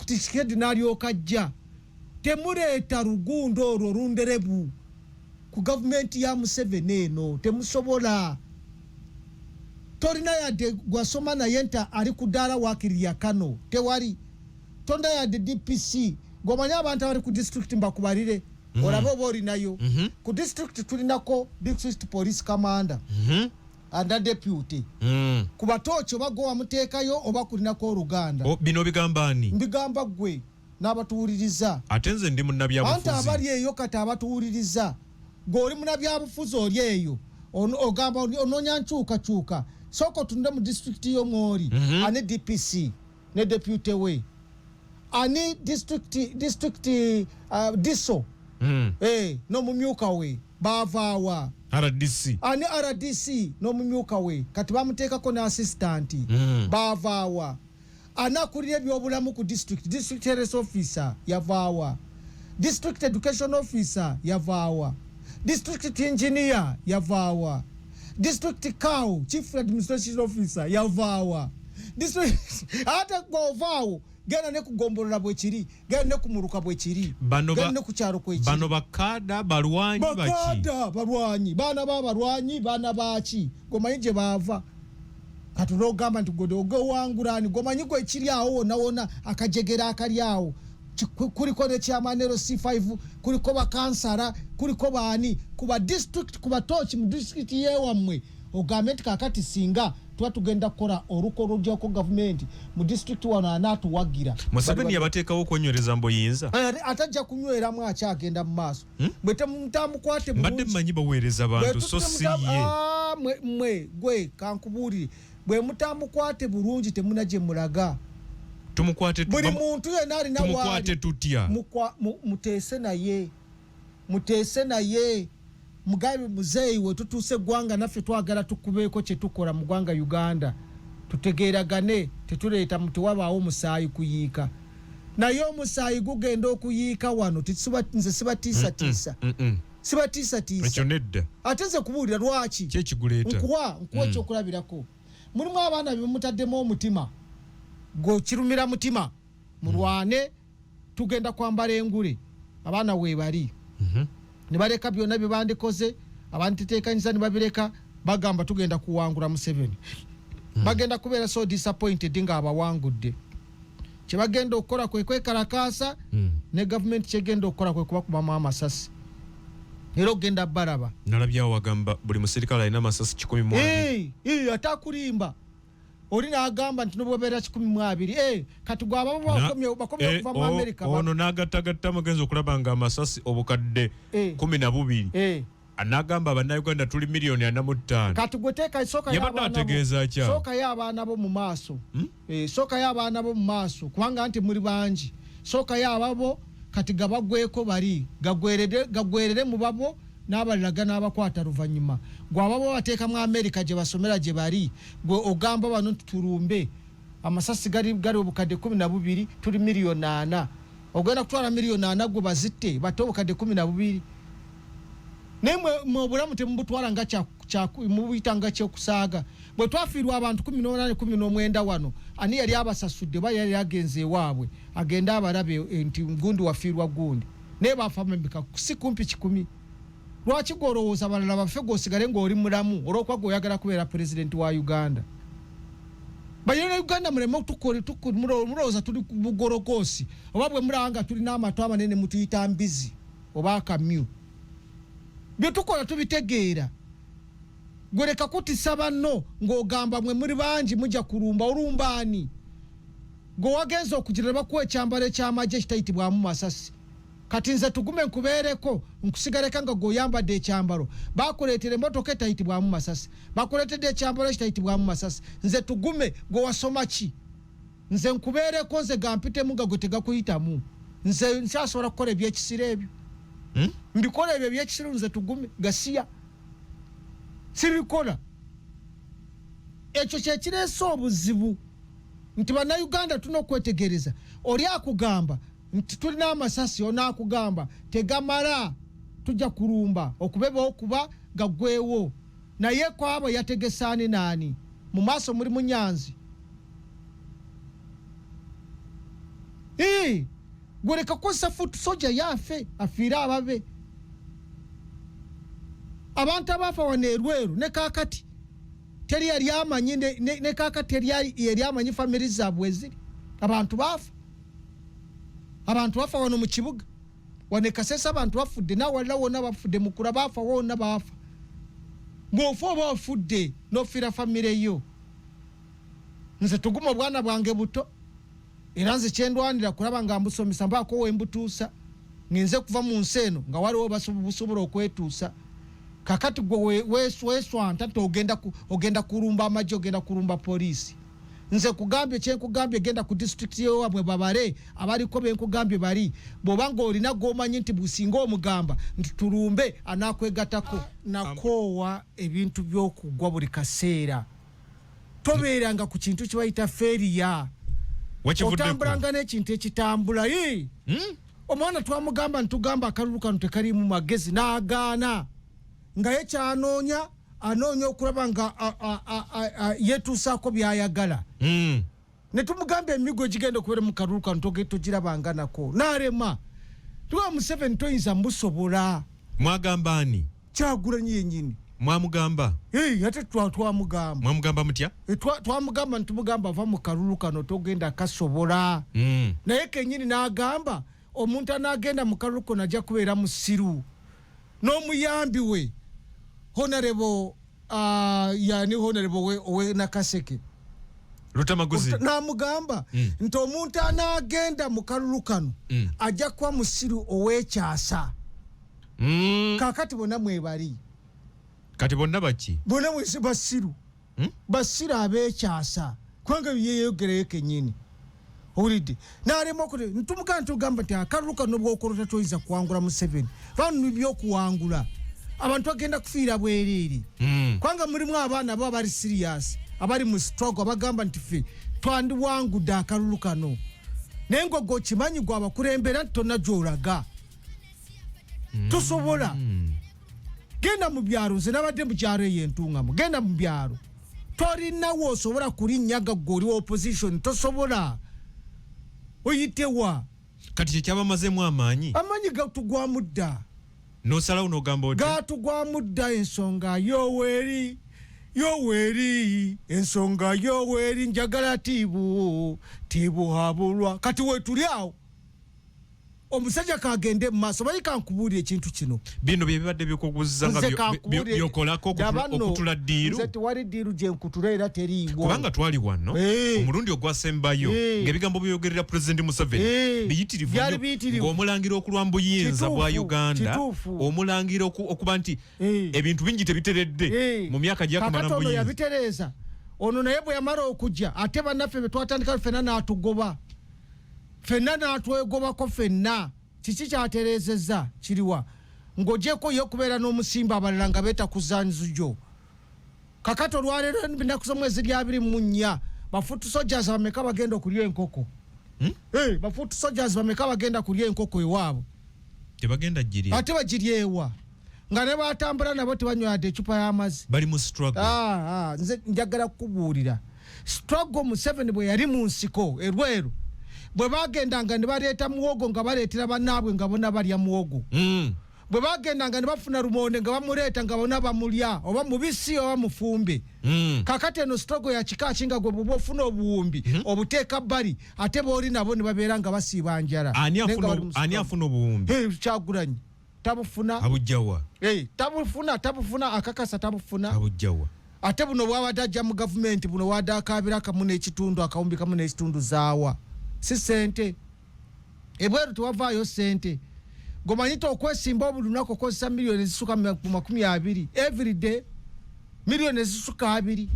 B: Tshisekedi n'alyoka ajja. Temuleeta lugundo olwo olunderebu ku gavumenti ya Museveni eno, temusobola. Tolina yadde gwasoma naye nti ali ku ddaala waakiri yakano, tewali. Tolina yadde DPC gwomanyi abantu abali ku district mbakubalire, olabe oba olinayo. Ku district tulinako district police commander and a deputy. Ku batooki oba gwe wamuteekayo oba kulinako oluganda.
A: O, bino bigamba ani?
B: Mbigamba ggwe n'abatuwuliriza.
A: Ate nze ndi
B: Anti
A: munnabyabufuzi.
B: Abali eyo kati abatuwuliriza, gweoli munabyabufuzi, oli eyo ogamba onoonya nkyukakyuka, sooka otunde mu disitulikiti yo mwoli. Ani DPC ne deputy we? Ani district DISO? Eh, n'omumyuka we baavaawa?
A: RDC.
B: Ani RDC n'omumyuka we? Kati bamuteekako ne assistant. Baavaawa? Ani akulira ebyobulamu ku district? District health officer yavaawa? District education officer yavaawa? District engineer yavaawa? District CAO, chief administration officer, yavaawa? District ate govaawo, genda ne kugombolola bwekiri, genda ne kumuluka bwekiri,
A: Bano
B: genda ne ku kyalo kwekiri.
A: Bano bakada balwanyi baki?
B: Bakada balwanyi, baana babalwanyi, baana baki gomanyi gye baava. Kati olwogamba nti gwe ogewangulani, gomanyi gwe ekiri awo wonna wonna, akajegera akali awo. Kuliko ne chairman LC5, kuliko bakansala, kuliko baani kuba district, kuba tochi mu district yewammwe. Ogambe nti kakati singa tuba tugenda kukola oluko olujjako gavumenti mu district wano, anaatuwagira?
A: Museveni yabateekawo okwenywereza mbuyinza.
B: Atajja kunyweramu, akyagenda mu maaso. Bwe temutamukwate
A: Mbadde
B: bulungi.
A: mmanyi baweereza bantu, so si ye.
B: Ah, mwe gwe kankubuulire, bwe mutamukwate bulungi temuna gye mulaga.
A: Tumukwate
B: Buli muntu yenna alina
A: Tumukwate
B: waali.
A: tutya?
B: Muteese naye, muteese naye, mugabe muzeeyi we tutuuse eggwanga naffe twagala tukubeeko kye tukola mu ggwanga Uganda, tutegeeragane, tetuleeta tewabaawo musaayi kuyiika. Naye omusaayi gugenda okuyiika wano. Nze sibatiisatiisa. Sibatiisatiisa.
A: Ekyo nedda.
B: Ate nze kubuulira lwaki.
A: Kyekiguleeta.
B: Nkuwa ekyokulabirako. Mulimu abaana bemutaddemu omutima, gwekirumira mutima, mulwane, tugenda kwambala engule. Abaana weebali ne baleka byonna bye bandikoze, abantiteekanyisa ne babireka, bagamba tugenda kuwangula Museveni. Bagenda kubeera so disappointed ng'abawangudde. Kyebagenda okukola kwe kwekalakaasa, ne gavumenti kyegenda okukola kwe kubakubamu amasasi, era okugenda balaba.
A: Nalabyawo wagamba buli musirikale alina amasasi 120.
B: Hey, ate akulimba oli n'agamba nti nobwebeera 120. Kati gwababa bakomye okuva mu Amerika.
A: Ono n'agattagatta mugenzi okulaba nga amasasi obukadde 12. N'agamba bannayuganda tuli miliyoni 45.
B: Kati gwe teeka sookayo
A: Yabadde
B: abaana bo-
A: ategeeza ki awo?
B: Sookayo abaana bo mu maaso. Sookayo abaana bo mu maaso, kubanga nti muli bangi. Sookayo ababo, kati gabagweko bali gagwerere mu babo, n'abalala ganaabakwata luvannyuma. Gwe ababo bateeka mu Amerika gye basomera gye bali, gwe ogamba bano nti tulumbe, amasasi gali obukadde 12, tuli miliyoni 4. Ogenda kutwala miliyoni 4 gwe bazitte batte obukadde 12? Naye mwe obulamu temubutwala nga mubuyita nga kyokusaaga. Bwe twafiirwa abantu 18, 19 wano, ani yali abasasudde? Oba yali agenze ewaabwe agende abalabe, nti gundi wafiirwa gundi? Naye bafa meka? Si kumpi 100? Lwaki gwe olowooza abalala bafe, gweosigale ng'oli mulamu olwokuba gwe oyagala kubeera pulezidenti wa Uganda? Banyana Uganda, muleme mulowooza tuli ku bugolokoosi, oba bwe mulaba nga tulina amatu amanene mutuyita mbizi oba akamyu. Bye tukola tubitegeera. Gwe leka kutisa banno ng'ogamba mwe muli bangi mujja kulumba. Olumbaani? Gwe wagenza okugira ne bakuwa ekyambalo ekyamagye ekitayitibwamu masasi. Kati nze tugume nkubeereko, nkusigaleka nga gweoyambadde ekyambalo. Bakuleetera emmotoka etayitibwamu masasi, bakuleetedde ekyambalo ekitayitibwamu masasi. Nze tugume, gwe wasoma ki? Nze nkubeereko, nze gampitemu nga gwe tegakuyitamu. Nze nkyasobola kukola ebyekisiro ebyo. Mbikola ebyo ebyekisiro? Nze tugume gasiya sibikola. Ekyo kyekireese obuzibu nti Bannayuganda tulina okwetegereza. Oli akugamba nti tulina amasasi, onaakugamba tegamala, tujja kulumba okubeba okuba gaggwewo. Naye kwabo yategesaani naani mu maaso muli munyanzi. Gweleka kukozesa foot soldier yaafe afiire ababe. Abantu abaafa wano erweru ne kaakati teri yali amanyi, ne kaakati teri yali amanyi famiri zaabwe eziri. Abantu baafa, abantu bafa wano mu kibuga, wano e Kasese abantu bafudde, n'awalala wonna bafudde, mukula baafa, wonna baafa. Bw'ofa oba ofudde n'ofiira famire yo. Nze tuguma obwana bwange buto, era nze kyendwanira kulaba nga mbusomesa mbaako wembutuusa, ngenze kuva mu nsi eno nga waliwo busobola okwetuusa. Kakati gwe weeswanta nti ogenda kulumba amagye, ogenda kulumba poliisi. Nze kugambye kyenkugambye, genda ku disitulikiti yewabwe babale abaliko benkugambye bali. Bw'oba ng'olina gw'omanyi nti businga omugamba nti tulumbe, anakwegatako. Nakoowa ebintu by'okugwa buli kaseera. Tobeeranga ku kintu kye bayita failure, otambulanga n'ekintu ekitambula. Omwana twamugamba ntugamba akalulu kano tekalimu magezi, n'agaana nga ye kyanoonya anoonya okulaba nga yetuusaako byayagala. Ne tumugamba emigo egigenda okubeera mu kalulu kano togirabanga nako, n'alema. Tuba Museveni toyinza musobola.
A: Mwagamba ani?
B: Kyagulanyi yennyini.
A: Mwamugamba?
B: Ate twamugamba.
A: Mwamugamba mutya?
B: Twamugamba ntumugamba ava mu kalulu kano togenda kasobola. Naye kenyini n'agamba omuntu anaagenda mu kalulu kono ajja kubeera musiru. N'omuyambi we honorable, yani honorable owe Nakaseke.
A: Lutamaguzi.
B: N'amugamba nti omuntu anaagenda mu kalulu kano ajja kuba musiru ow'ekyasa. Kaakati bonna mwebali.
A: Kati bonna baki?
B: Bonna mwesi basiru. Basiru ab'ekyasa, kubanga yeyogereyo kennyini. Owulidde n'alema okuti ntumugamba ntugamba nti akalulu kano bw'okolota toyinza kuwangula Museveni. Bano byokuwangula abantu bagenda kufiira bwereere, kubanga mulimu abaana bo abali serious, abali mu struggle, abagamba nti ffe twandiwangudde akalulu kano. Naye ngo gwe okimanyi gwe abakulembera nti tonna gy'olaga tosobola. Genda mu byalo, nze nabadde mu kyalo eyo entungamu. Genda mu byalo, tolinawo osobola kulinnya nga gwe oli opposition, tosobola. Oyitewa?
A: Kati kyekyabamazemu amaanyi?
B: Amaanyi gatugwamu dda.
A: Nosalawo n'ogamba oti
B: Gatugwamu dda. Ensonga yoweri, yoweri, ensonga yoweri, njagala tibu tibuhabulwa. Kati wetuli awo, omusajja kagende mu maaso. Bayi kankubuulira ekintu kino.
A: Bino bye bibadde bikuguza nga
B: Nze kankubuulire-
A: byokolako
B: Daba nno,
A: okutula ddiiru?
B: Nze tewali ddiiru gye nkutula era teriiwo.
A: Kubanga twali wano omulundi ogwasembayo ng'ebigambo byogerera Pulezidenti Museveni biyitirivu
B: Byali
A: nnyo,
B: biyitirivu.
A: ng'omulangira okulwa mu buyinza bwa Uganda, omulangira okuba nti ebintu bingi tebiteredde mu myaka gyakamala
B: Kakati
A: mu
B: ono
A: buyinza.
B: Yabitereeza ono, naye bwe yamala okujja ate bannaffe be twatandika ffenna n'atugoba ffenna, n'atwegobako ffenna. Kiki kyatereezezza kiriwa ng'ogyeko ye okubeera n'omusimba, abalala nga beetakuza nzujo? Kakati olwaleero ennaku z'omwezi lya 24, ba foot soldiers bameka bagenda okulya enkoko? Ba foot soldiers bameka bagenda kulya enkoko ewaabwe?
A: Tebagenda girya.
B: Ate bagiryewa nga ne batambula nabo tebanywa yadde ecupa y'amazzi?
A: Bali mu struggle.
B: Ah, ah, nze njagala kukubuulira struggle. Museveni bwe yali mu nsiko erweru, bwe bagendanga ne baleeta muwogo nga baleetera bannaabwe nga bonna balya muwogo. Bwe bagendanga ne bafuna lumonde nga bamuleeta nga bonna bamulya, oba mubisi oba mufumbe. Kakati eno struggle ya kika ki nga gwe bw'oba ofuna obuwumbi obuteeka bbali, ate booli nabo ne babeera nga basiiba njala?
A: Ani
B: Naye nga
A: afuna
B: bali mu
A: ani
B: struggle.
A: afuna obuwumbi?
B: Kyagulanyi tabufuna.
A: Abujjawa?
B: Tabufuna, tabufuna, akakasa tabufuna.
A: Abujjawa?
B: Ate buno bwabadde ajja mu gavumenti, buno wadde akaabira kamu n'ekitundu, akawumbi kamu n'ekitundu, zaawa si sente. Ebweru tewavaayo sente. Gomanyi ti okwesimba buli lunaku okozesa miliyoni ezisuka ku 20 everyday, miliyoni ezisuka 20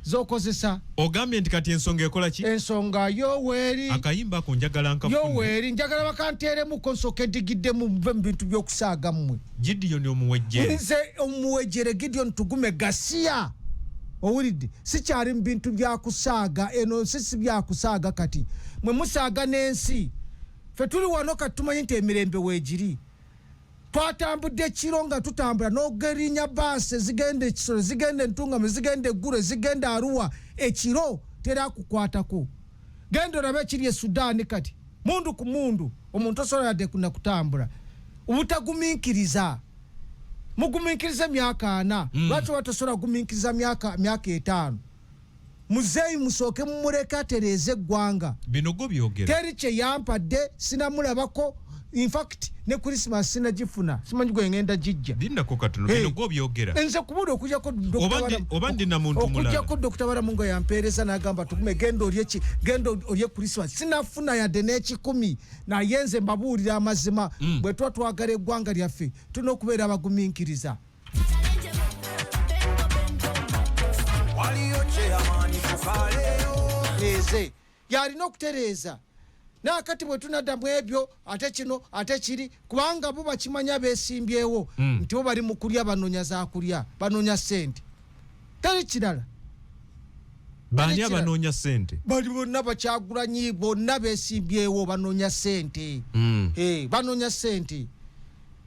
B: zokozesa.
A: Ogambye nti kati ensonga ekola ki?
B: Ensonga yoweeri.
A: Akayimba ako njagala nkafune.
B: Yoweeri, njagala bakanteeremuko nsooke ndigiddemu, muve mu bintu by'okusaaga mmwe.
A: Gideon Omuwejjere.
B: Nze Omuwejjere Gideon Tugume Gasiya. Owulidde, sikyali mu bintu byakusaaga, eno nsi si byakusaaga kati. Mwe musaaga n'ensi. Ffe tuli wano kati tumanyi nti emirembe weegiri. Twatambudde kiro nga tutambula n'ogerinya baasi ezigenda ekisolo, ezigenda Entungamo, ezigenda Eggulu, ezigenda Arua, ekiro tera kukwatako. Genda olabe ekiri e Sudan kati, mundu ku mundu, omuntu osobola yadde kutambula. Obutagumiikiriza. Mugumiikiriza emyaka 4. Lwaki oba tosobola kugumiikiriza myaka 5? Muzeeyi musooke mumuleke atereeze eggwanga.
A: Bino go byogera.
B: Teri kye yampadde, sinamulabako. In fact, ne Christmas sinagifuna. Simanyi gwe ngenda gijja.
A: Lindako katono, bino go byogera.
B: Nze kubula okujjako
A: Oba ndi na muntu mulala.
B: Okujjako Dr. Balamu nga yampeereza n'agamba tugume, genda olye ki, genda olye Christmas. Sinafuna yadde n'ekikumi. Naye nze mbabuulira amazima. Bwe tuba twagala eggwanga lyaffe, tulina okubeera abagumiikiriza. Eze yalina okutereeza. Naakati bwe tunadda mu ebyo, ate kino, ate kiri, kubanga bo bakimanya beesimbyewo nti bo bali mu kulya, banoonya za kulya, banoonya ssente. Teri kirala.
A: Baani abanoonya ssente?
B: Bali bonna bakyagulanyi, bonna beesimbyewo, banoonya ssente. Banoonya ssente.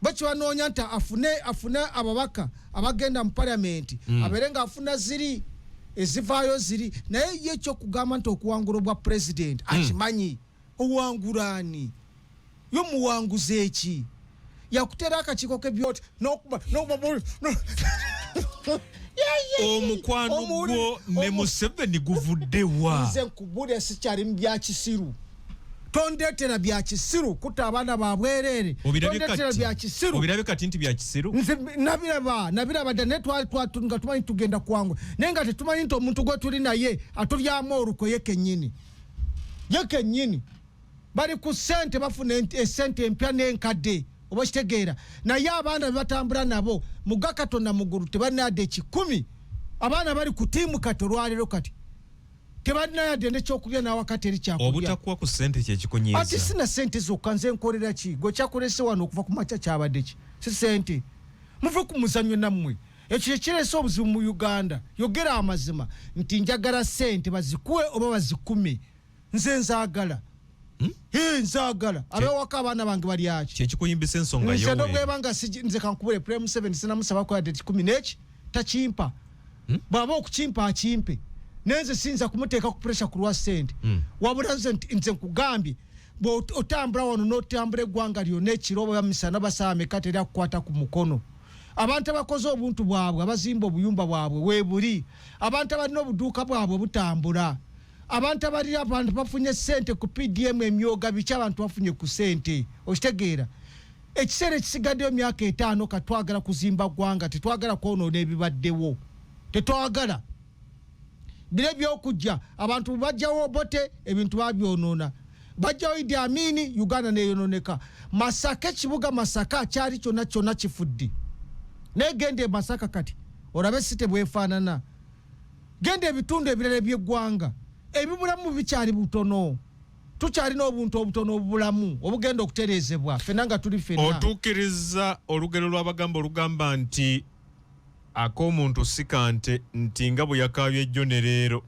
B: Bakibanoonya nti afune ababaka abagenda mu parliament, abeere ng'afuna ziri ezivaayo ziri. Naye ye ekyokugamba nti okuwangula obwa president, akimanyi. Owangula ani? Yo muwanguza eki? Yakutera akakiiko k'ebyoti, n'okuba, n'okuba, n'okuba.
A: Omukwano gwo ne Museveni guvudde wa?
B: Nze nkubuulira sikyali mu bya kisiru. Tondeetera bya kisiru kutta abaana ba bwereere. Tondeetera bya kisiru.
A: Obirabye kati nti bya kisiru?
B: Nze nabiraba dda, naye twali nga tumanyi tugenda kuwangula. Naye nga tetumanyi nti omuntu gwe tuli naye atulyamu olukwe ye kennyini. Ye kennyini. Bali ku ssente, bafuna essente empya n'enkadde. Oba kitegeera. Naye abaana be batambula nabo, muga Katonda mu ggulu tebalina yadde 1,000. Abaana bali ku ttiimu kati olwaleero kati. Tebalina yadde n'ekyokulya n'awaka teri kyakulya.
A: Obutakuwa ku ssente kye kikunyiiza.
B: Ate sina ssente zokka, nze nkolera ki? Gwe kyakulese wano okuva ku makya kyabadde ki? Si ssente. Muve ku muzannyo nammwe. Ekyo kye kireese obuzibu mu Uganda. Yogera amazima nti njagala ssente bazikuwe oba bazikume. Nze nzaagala. Nzaagala. Ab'ewaka abaana bange bali aki?
A: Kye kikuyimbisa ensonga
B: Nze
A: yowe.
B: nobweba nga nze kankubule Prime Museveni sinamusabako yadde 10 n'eki? Takimpa. Bw'aba okukimpa akimpe. Naye nze siyinza kumuteeka ku pressure ku lwa ssente. Wabula nze nkugambye, otambula wano n'otambula eggwanga lyonna ekiro oba misana basaba meka teri akukwata ku mukono. Abantu abakoze obuntu bwabwe, abazimba obuyumba bwabwe weebuli. Abantu abalina obuduuka bwabwe butambula. Abantu abalina abantu bafunye ssente ku PDM emyoga biki abantu bafunye ku ssente. Okitegeera? Ekiseera ekisigaddeyo myaka 5 ka twagala kuzimba ggwanga, tetwagala kwonoona ebibaddewo. Tetwagala. Bire by'okujja, abantu bajjawo Obote, ebintu babyonoona. Bajjawo Idi Amin, Uganda neeyonooneka. Masaka, ekibuga Masaka kyali kyonna kyonna kifudde. Naye genda e Masaka kati, olabe si tebwefaanana. Genda ebitundu ebirala eby'eggwanga, ebibulamu bikyali butono. Tukyalina obuntu obutono obubulamu obugenda okutereezebwa ffenna nga tuli ffenna.
A: Otuukiriza olugero lw'Abagamba olugamba nti ak'omuntu si kante, nti nga bwe yakaabye ejjo ne leero.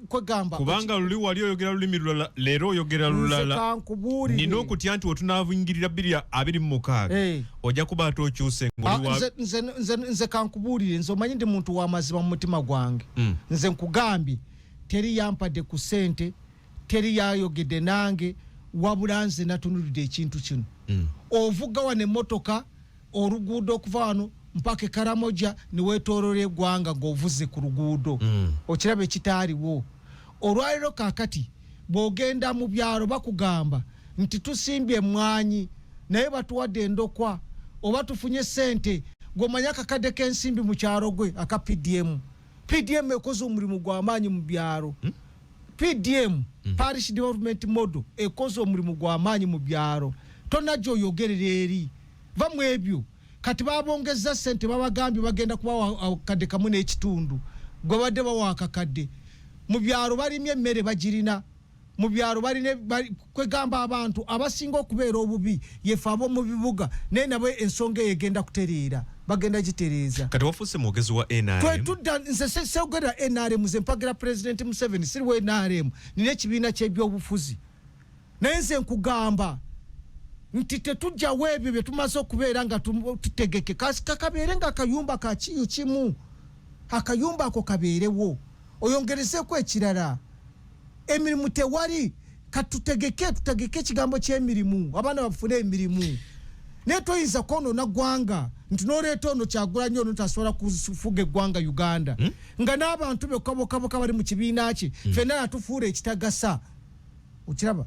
B: Kwegamba,
A: Kubanga luli wali oyogera lulimi lulala, leero oyogera
B: Nze
A: lulala.
B: kankubuulire.
A: Nina okutya nti wetunaavungirira bbiri abiri mu mukaaga, ojja kuba ate okyuse ng'oli wa-
B: Nze kankubuulire, nze omanyi ndi muntu wa mazima mu mutima gwange. Nze nkugambye, teri yampadde ku ssente, teri yayogedde nange, wabula nze natunulidde ekintu kino. Ovuga wano emmotoka, oluguudo okuva wano mpaka e Karamoja ne weetooloola eggwanga ng'ovuze ku luguudo. Okiraba ekitaaliwo. Olwaleero kaakati bw'ogenda mu byalo bakugamba nti tusimbye emmwanyi naye batuwadde endokwa oba tufunye ssente. Gw'omanyi akakadde k'ensimbi mu kyalo gwe aka PDM. PDM ekoze omulimu gw'amaanyi mu byalo. PDM, Parish Development Model, ekoze omulimu gw'amaanyi mu byalo. Tonajja oyogerera eri, va mu ebyo. Kati babongeza sente, babagambye bagenda kubawa akadde kamu n'ekitundu, gwe badde bawa akakadde. Mu byalo balimye emmere, bagirina mu byalo, balina kwegamba abantu abasinga okubeera obubi yefe ab'omu bibuga, naye nabo ensonga eyo egenda kutereera, bagenda gitereeza.
A: Kati wafuuse mwogezi wa NRM.
B: Twetudda, nze seogera NRM, nze mpagira President Museveni, siriwo NRM, nina ekibiina kyebyobufuzi. Naye nze nkugamba nti tetujjawo ebyo bye tumaze okubeera nga tutegeke. Kakabeere nga akayumba ka kiyu kimu, akayumba ako kabeerewo. Oyongerezeeko ekirala, emirimu tewali. Katutegeke, tutegeke ekigambo ky'emirimu, abaana bafune emirimu. Naye toyinza kwonoona ggwanga nti noleeta ono Kyagulanyi, ono tasobola kufuga eggwanga Uganda, nga n'abantu bekkabokaboka bali mu kibiina kye. Ffenna yatufuula ekitagasa. Okiraba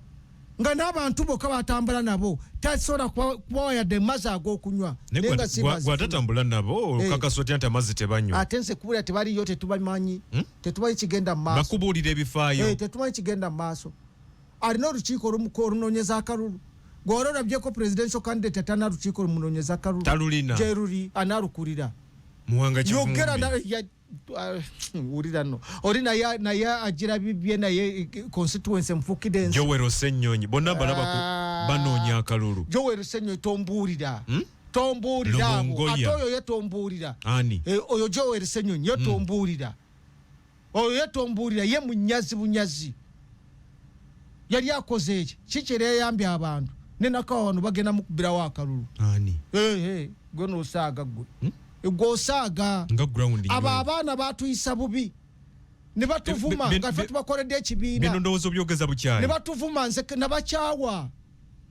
B: nga n'abantu bokka batambula nabo tasobola kubawa yadde mazzi ag'okunywa.
A: Naye
B: Naye nga si bazifuna.
A: Gwatatambula nabo, okakasa otya nti amazzi tebanywa?
B: Ate nze kubulira, tebaliyo, tetubamanyi, tetumanyi kigenda mu maaso.
A: Bakubuulira ebifaayo?
B: Eh, tetumanyi kigenda mu maaso. Alina olukiiko olunoonyeza akalulu. Gwewali olabyeko presidential candidate atalina lukiiko lumunoonyeza akalulu?
A: Talulina.
B: Gyeruli, anaalukulira.
A: Muwanga
B: Yogera.
A: Kivumbi.
B: Wulira nno, oli naye agira bibye, naye constituency nfukidde ensi.
A: Joel Ssenyonyi, bonna balaba banoonya akalulu.
B: Joel Ssenyonyi tombuulira. Tombuulira abo.
A: Lubongoya.
B: Ate oyo ye tombuulira.
A: Ani?
B: Eh, oyo Joel Ssenyonyi ye tombuulira, oyo ye tombuulira, ye munyazi bunyazi. Yali akoze eki? Kiki era yayambye abantu? Nenakawa wano bagenda mukubirawo akalulu.
A: Ani?
B: Eh, eh, gwe nosaaga, gwe gwe osaaga.
A: Nga ground
B: Abo
A: nywevu.
B: abaana batuyisa bubi ne batuvuma nga ffe tubakoledde ekibiina.
A: Bino ndowooza obyogeza bukyayi.
B: Ne batuvuma, nze nabakyawa.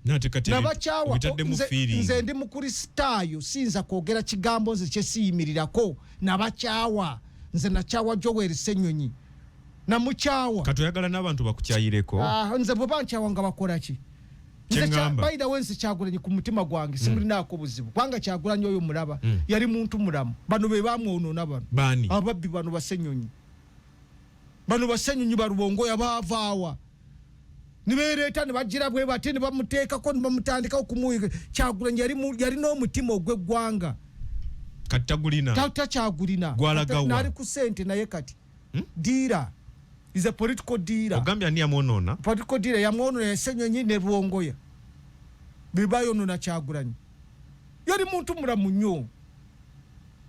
A: Nate kati
B: Nabakyawa.
A: obitaddemu feeling.
B: Nze ndi Mukristaayo, siyinza kwogera kigambo nze kyesiyimirirako. Nabakyawa, nze nakyawa Joel Ssenyonyi, namukyawa.
A: Kati oyagala n'abantu bakukyayireko?
B: Ah, nze bwe bankyawa nga bakola ki? Nze
A: Kyeŋŋamba.
B: By the way, nze Kyagulanyi ku mutima gwange simulinaako buzibu, kubanga Kyagulanyi oyo mulaba yali muntu mulamu. Bano be bamwonoona bano.
A: Baani?
B: Ababbi bano, basenyonyi bano, basenyonyi balubongoya, baavaawa nibereeta ne bagira bwe bate ne bamuteekako ne bamutandikawo kumuyiga. Kyagulanyi yalina omutima ogw'eggwanga.
A: Kati tagulina.
B: Takyagulina.
A: Gwalagawa?
B: Nali ku sente, naye kati dealer, is a political dealer.
A: Ogambye ani yamwonoona?
B: Political dealer yamwonona, Yasenyonyi ne Lwongoya bebayonona Kyagulanyi. Yali muntu mulamu nnyo,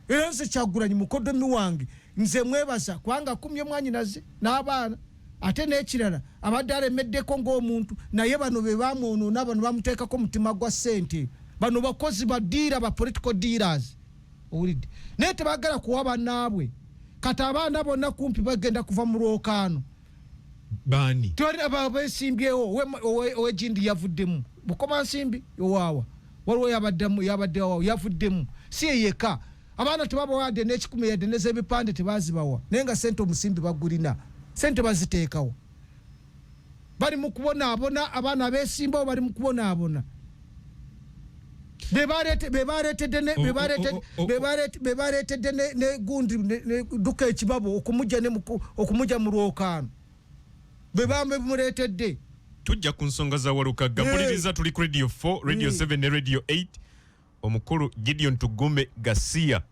B: era nze Kyagulanyi mukodomi wange, nze mwebaza kubanga akumye mwanyinaze n'abaana. Ate n'ekirala, abadde alemeddeko ng'omuntu, naye bano be bamwonoona, bano bamuteekako mutima gwa ssente. Bano bakozi ba dealer, ba political dealers, owulidde? Naye tebagala kuwa bannaabwe. Kati abaana bonna kumpi bagenda kuva mu lwokaano.
A: Baani?
B: Tewali besimbyewo. Owegindi yavuddemu, Bukoma Nsimbi owaawa, waliwo yabaddemu, yabadde waawo, yavuddemu. Si yeyeka, abaana tebabawadde n'ekikumi yadde, nez'ebipande tebazibawa, naye nga sente omusimbi bagulina, sente baziteekawo. Bali mu kubonaabona, abaana abesimbawo bali mu kubonaabona. Be bareetedde ne gundi ne duka ekibabo okumujja okumujja mu lwokaano, be bamuleetedde.
A: Tujja ku nsonga za Walukagga. Mpuliriza, tuli ku Radio 4, Radio 7 ne Radio 8. Omukulu Gideon Tugume Gasiya,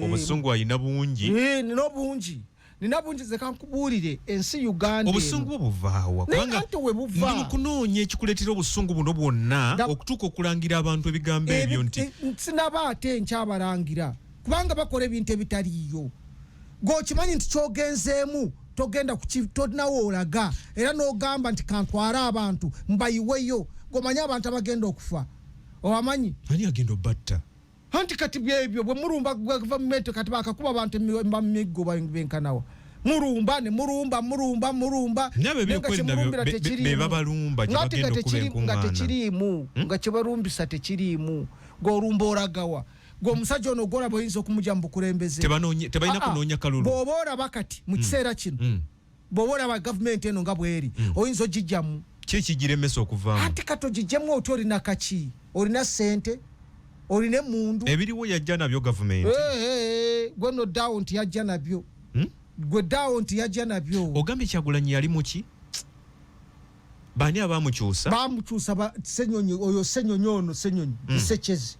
A: obusungu alina bungi.
B: Eh, nina obungi, nina bungi. Ze kankubuulire, ensi Uganda eno.
A: Obusungu bwo buvaawa?
B: Naye
A: Kubanga
B: anti we buva.
A: ndi mu kunoonya ekikuleetera obusungu buno bwonna okutuuka okulangira abantu ebigambo ebyo nti
B: Sinaba, ate nkyabalangira kubanga bakola ebintu ebitaliiyo. Gweokimanyi nti kyogenzeemu togenda tonawo olaga, era n'ogamba nti kantwale abantu mbayiweyo. Gweomanyi abantu abagenda okufa, obamanyi?
A: Ani agenda obatta?
B: Anti kati byebyo bwe mulumba gavumenti, kati bakakuba abantu miggo benkanawa, mulumba ne mulumba, mulumba, mulumba.
A: Naye
B: Naye nga
A: ebyokwerinda
B: kyemulumbira tekiriimu.
A: be babalumba gye
B: Ng'ate
A: bagenda
B: nga
A: okuba
B: nga
A: enkuŋŋaana.
B: tekiriimu, nga kyebalumbisa tekiriimu. Gweolumba olagawa? Gwe omusajja ono gwolaba oyinza okumugya mu bukulembeze?
A: Tebalina
B: Ah, ah.
A: kunoonya kalulu.
B: Bw'oba olaba kati mu kiseera kino, bw'oba olaba gavumenti eno nga bweri, oyinza ogijjamu?
A: Ki ekigiremesa okuvaamu?
B: Anti kati ogijjemu otya? Olina kaki? Olina sente? Olina emundu?
A: Ebiriwo yajja nabyo gavumenti.
B: Eh, eh, eh, gwe noddaawo nti yajja nabyo. Gwe ddaawo nti yajja nabyo.
A: Ogambye Kyagulanyi yali muki? Bani abamukyusa?
B: Bamukyusa Senyonyi, oyo Senyonyi ono Senyonyi Bisekezi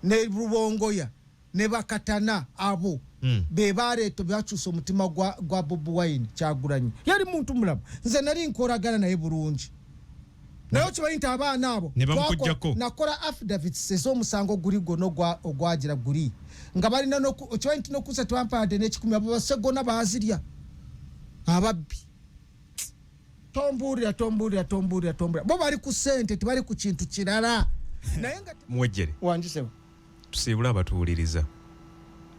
B: ne Rubongoya ne Bakatana abo be baleeta bakyusa omutima gwa Bobi Wine. Kyagulanyi yali muntu mulamu, nze nali nkolagana naye bulungi, naye okimanyi nti abaana abo
A: Ne bamukuggyako.
B: Nakola affidavits ez'omusango guli gwonna ogwagira guli nga balina okimanyi nti nokusa tewampadde n'ekikumi, abo basegona baazirya ababbi. Tombuulira, tombuulira, tombuulira, tombuulira. Bo bali ku ssente, tebali ku kintu kirala, naye nga
A: Muwejjere.
B: Wangisebo.
A: Tusiibule abatuwuliriza.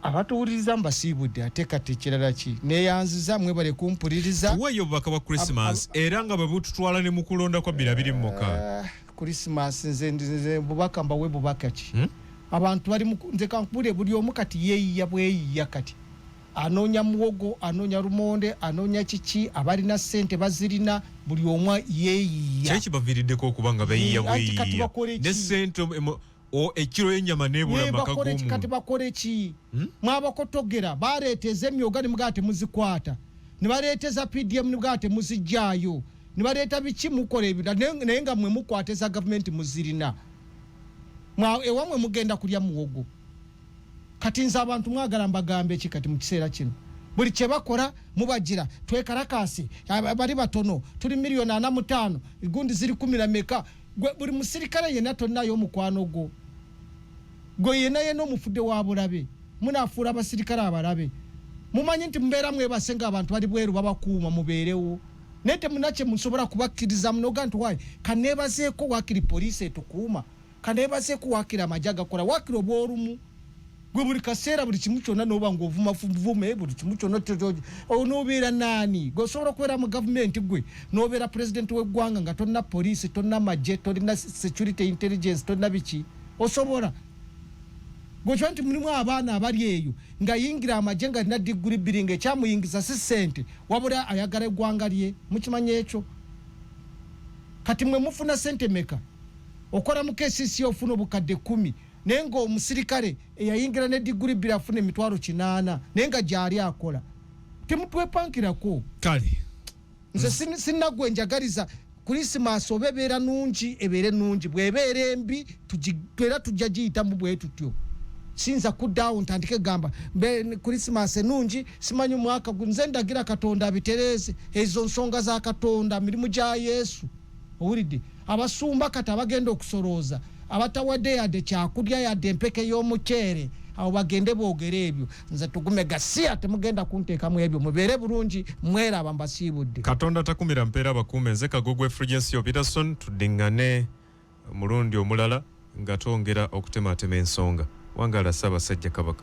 B: Abatuwuliriza mbasiibudde, ate kati ekirala ki? Neyanziza, mwebale kumpuliriza.
A: Tuweeyo obubaka bwa Christmas era nga bwe bututwala ne mu kulonda kwa 2026.
B: Ah, Christmas, nze bubaka mbawe bubaka ki?
A: Hmm?
B: Abantu bali nze kankubulire, buli omu kati yeeyiya bweyiya, kati anoonya muwogo, anoonya lumonde, anoonya kiki, abalina ssente bazirina, buli omu yeeyiya.
A: Kyeki baviiriddeko okuba nga beeyiya
B: Anti kati
A: bweyiya
B: bakole ki?
A: Ne ssente ekiro y'ennyama neebula
B: Ye,
A: mu maka
B: bakole ki? Kati
A: g'omuntu.
B: bakole ki? Mwabakotogera, baleeta ez'emyoga ne mugaa temuzikwata, ne baleeta eza PDM ne mugaa temuzijjaayo, ne baleeta biki, mukola ebyo, naye nga mwe mukwata eza gavumenti muzirina. Ewamwe mugenda kulya muwogo. Kati nze abantu mwagala mbagambe ki kati mu kiseera kino? Buli kye bakola mubagira twekalakaasi, bali batono, tuli 45 miliyoni, gundi ziri kumi na meka. Gwe buli musirikale yenna tonnayo omukwano gwo, gwe yenna yenna omufudde wa bulabe. Munafuula abasirikale abalabe. Mumanyi nti mubeera mwebase nga abantu bali bweru babakuuma, mubeerewo, naye temuna kye musobola kubakkiriza. Munoga nti wayi kaneebazeeko wakiri poliisi etukuuma, kaneebazeeko wakiri amagye agakola wakiri obwolumu. Gwe buli kaseera buli kimu kyonna noba ngaovuma vume buli kimu kyonna, onoobeera naani? Gwe osobola okubeera mu gavumenti, gwe nobeera pulezidenti w'eggwanga nga tolina poliisi, tolina magye, tolina security intelligence, tolina biki? Osobola gwe nti mulimu abaana abali eyo nga yingira amagye nga alina diguri bbiri, nga ekyamuyingiza si ssente wabula ayagala eggwanga lye. Mukimanyi ekyo? Kati mwe mufuna ssente meka? Okola mu KCC ofuna obukadde 10, naye ng'omusirikale eyayingira ne diguri bbiri afuna emitwalo 80, naye nga gyali akola. Temutwepankirako.
A: Kale.
B: Nze sinnagwe njagaliza Krisimaasi oba ebeera nungi, ebeere nungi, bw'ebeera embi era tujja giyitamu bwe tutyo. Siyinza kuddaawo ntandike gamba Krisimaasi enungi, simanyi omwaka nze ndagira Katonda abitereeze. Ezo nsonga za Katonda, mirimu gya Yesu. Owulidde abasumba kati abagenda okusolooza abatawadde yadde kyakulya, yadde empeke y'omuceere, abo bagende boogere ebyo. Nze tugume gasiya, temugenda kunteekamu ebyo. Mubeere bulungi, mweraba, mbasiibudde.
A: Katonda takumira mpeera abakuume. Nze Kagogwe Fulgencio Peterson, tuddiŋŋane omulundi omulala nga twongera okutematema ensonga. Wangaala Ssaabasajja Kabaka.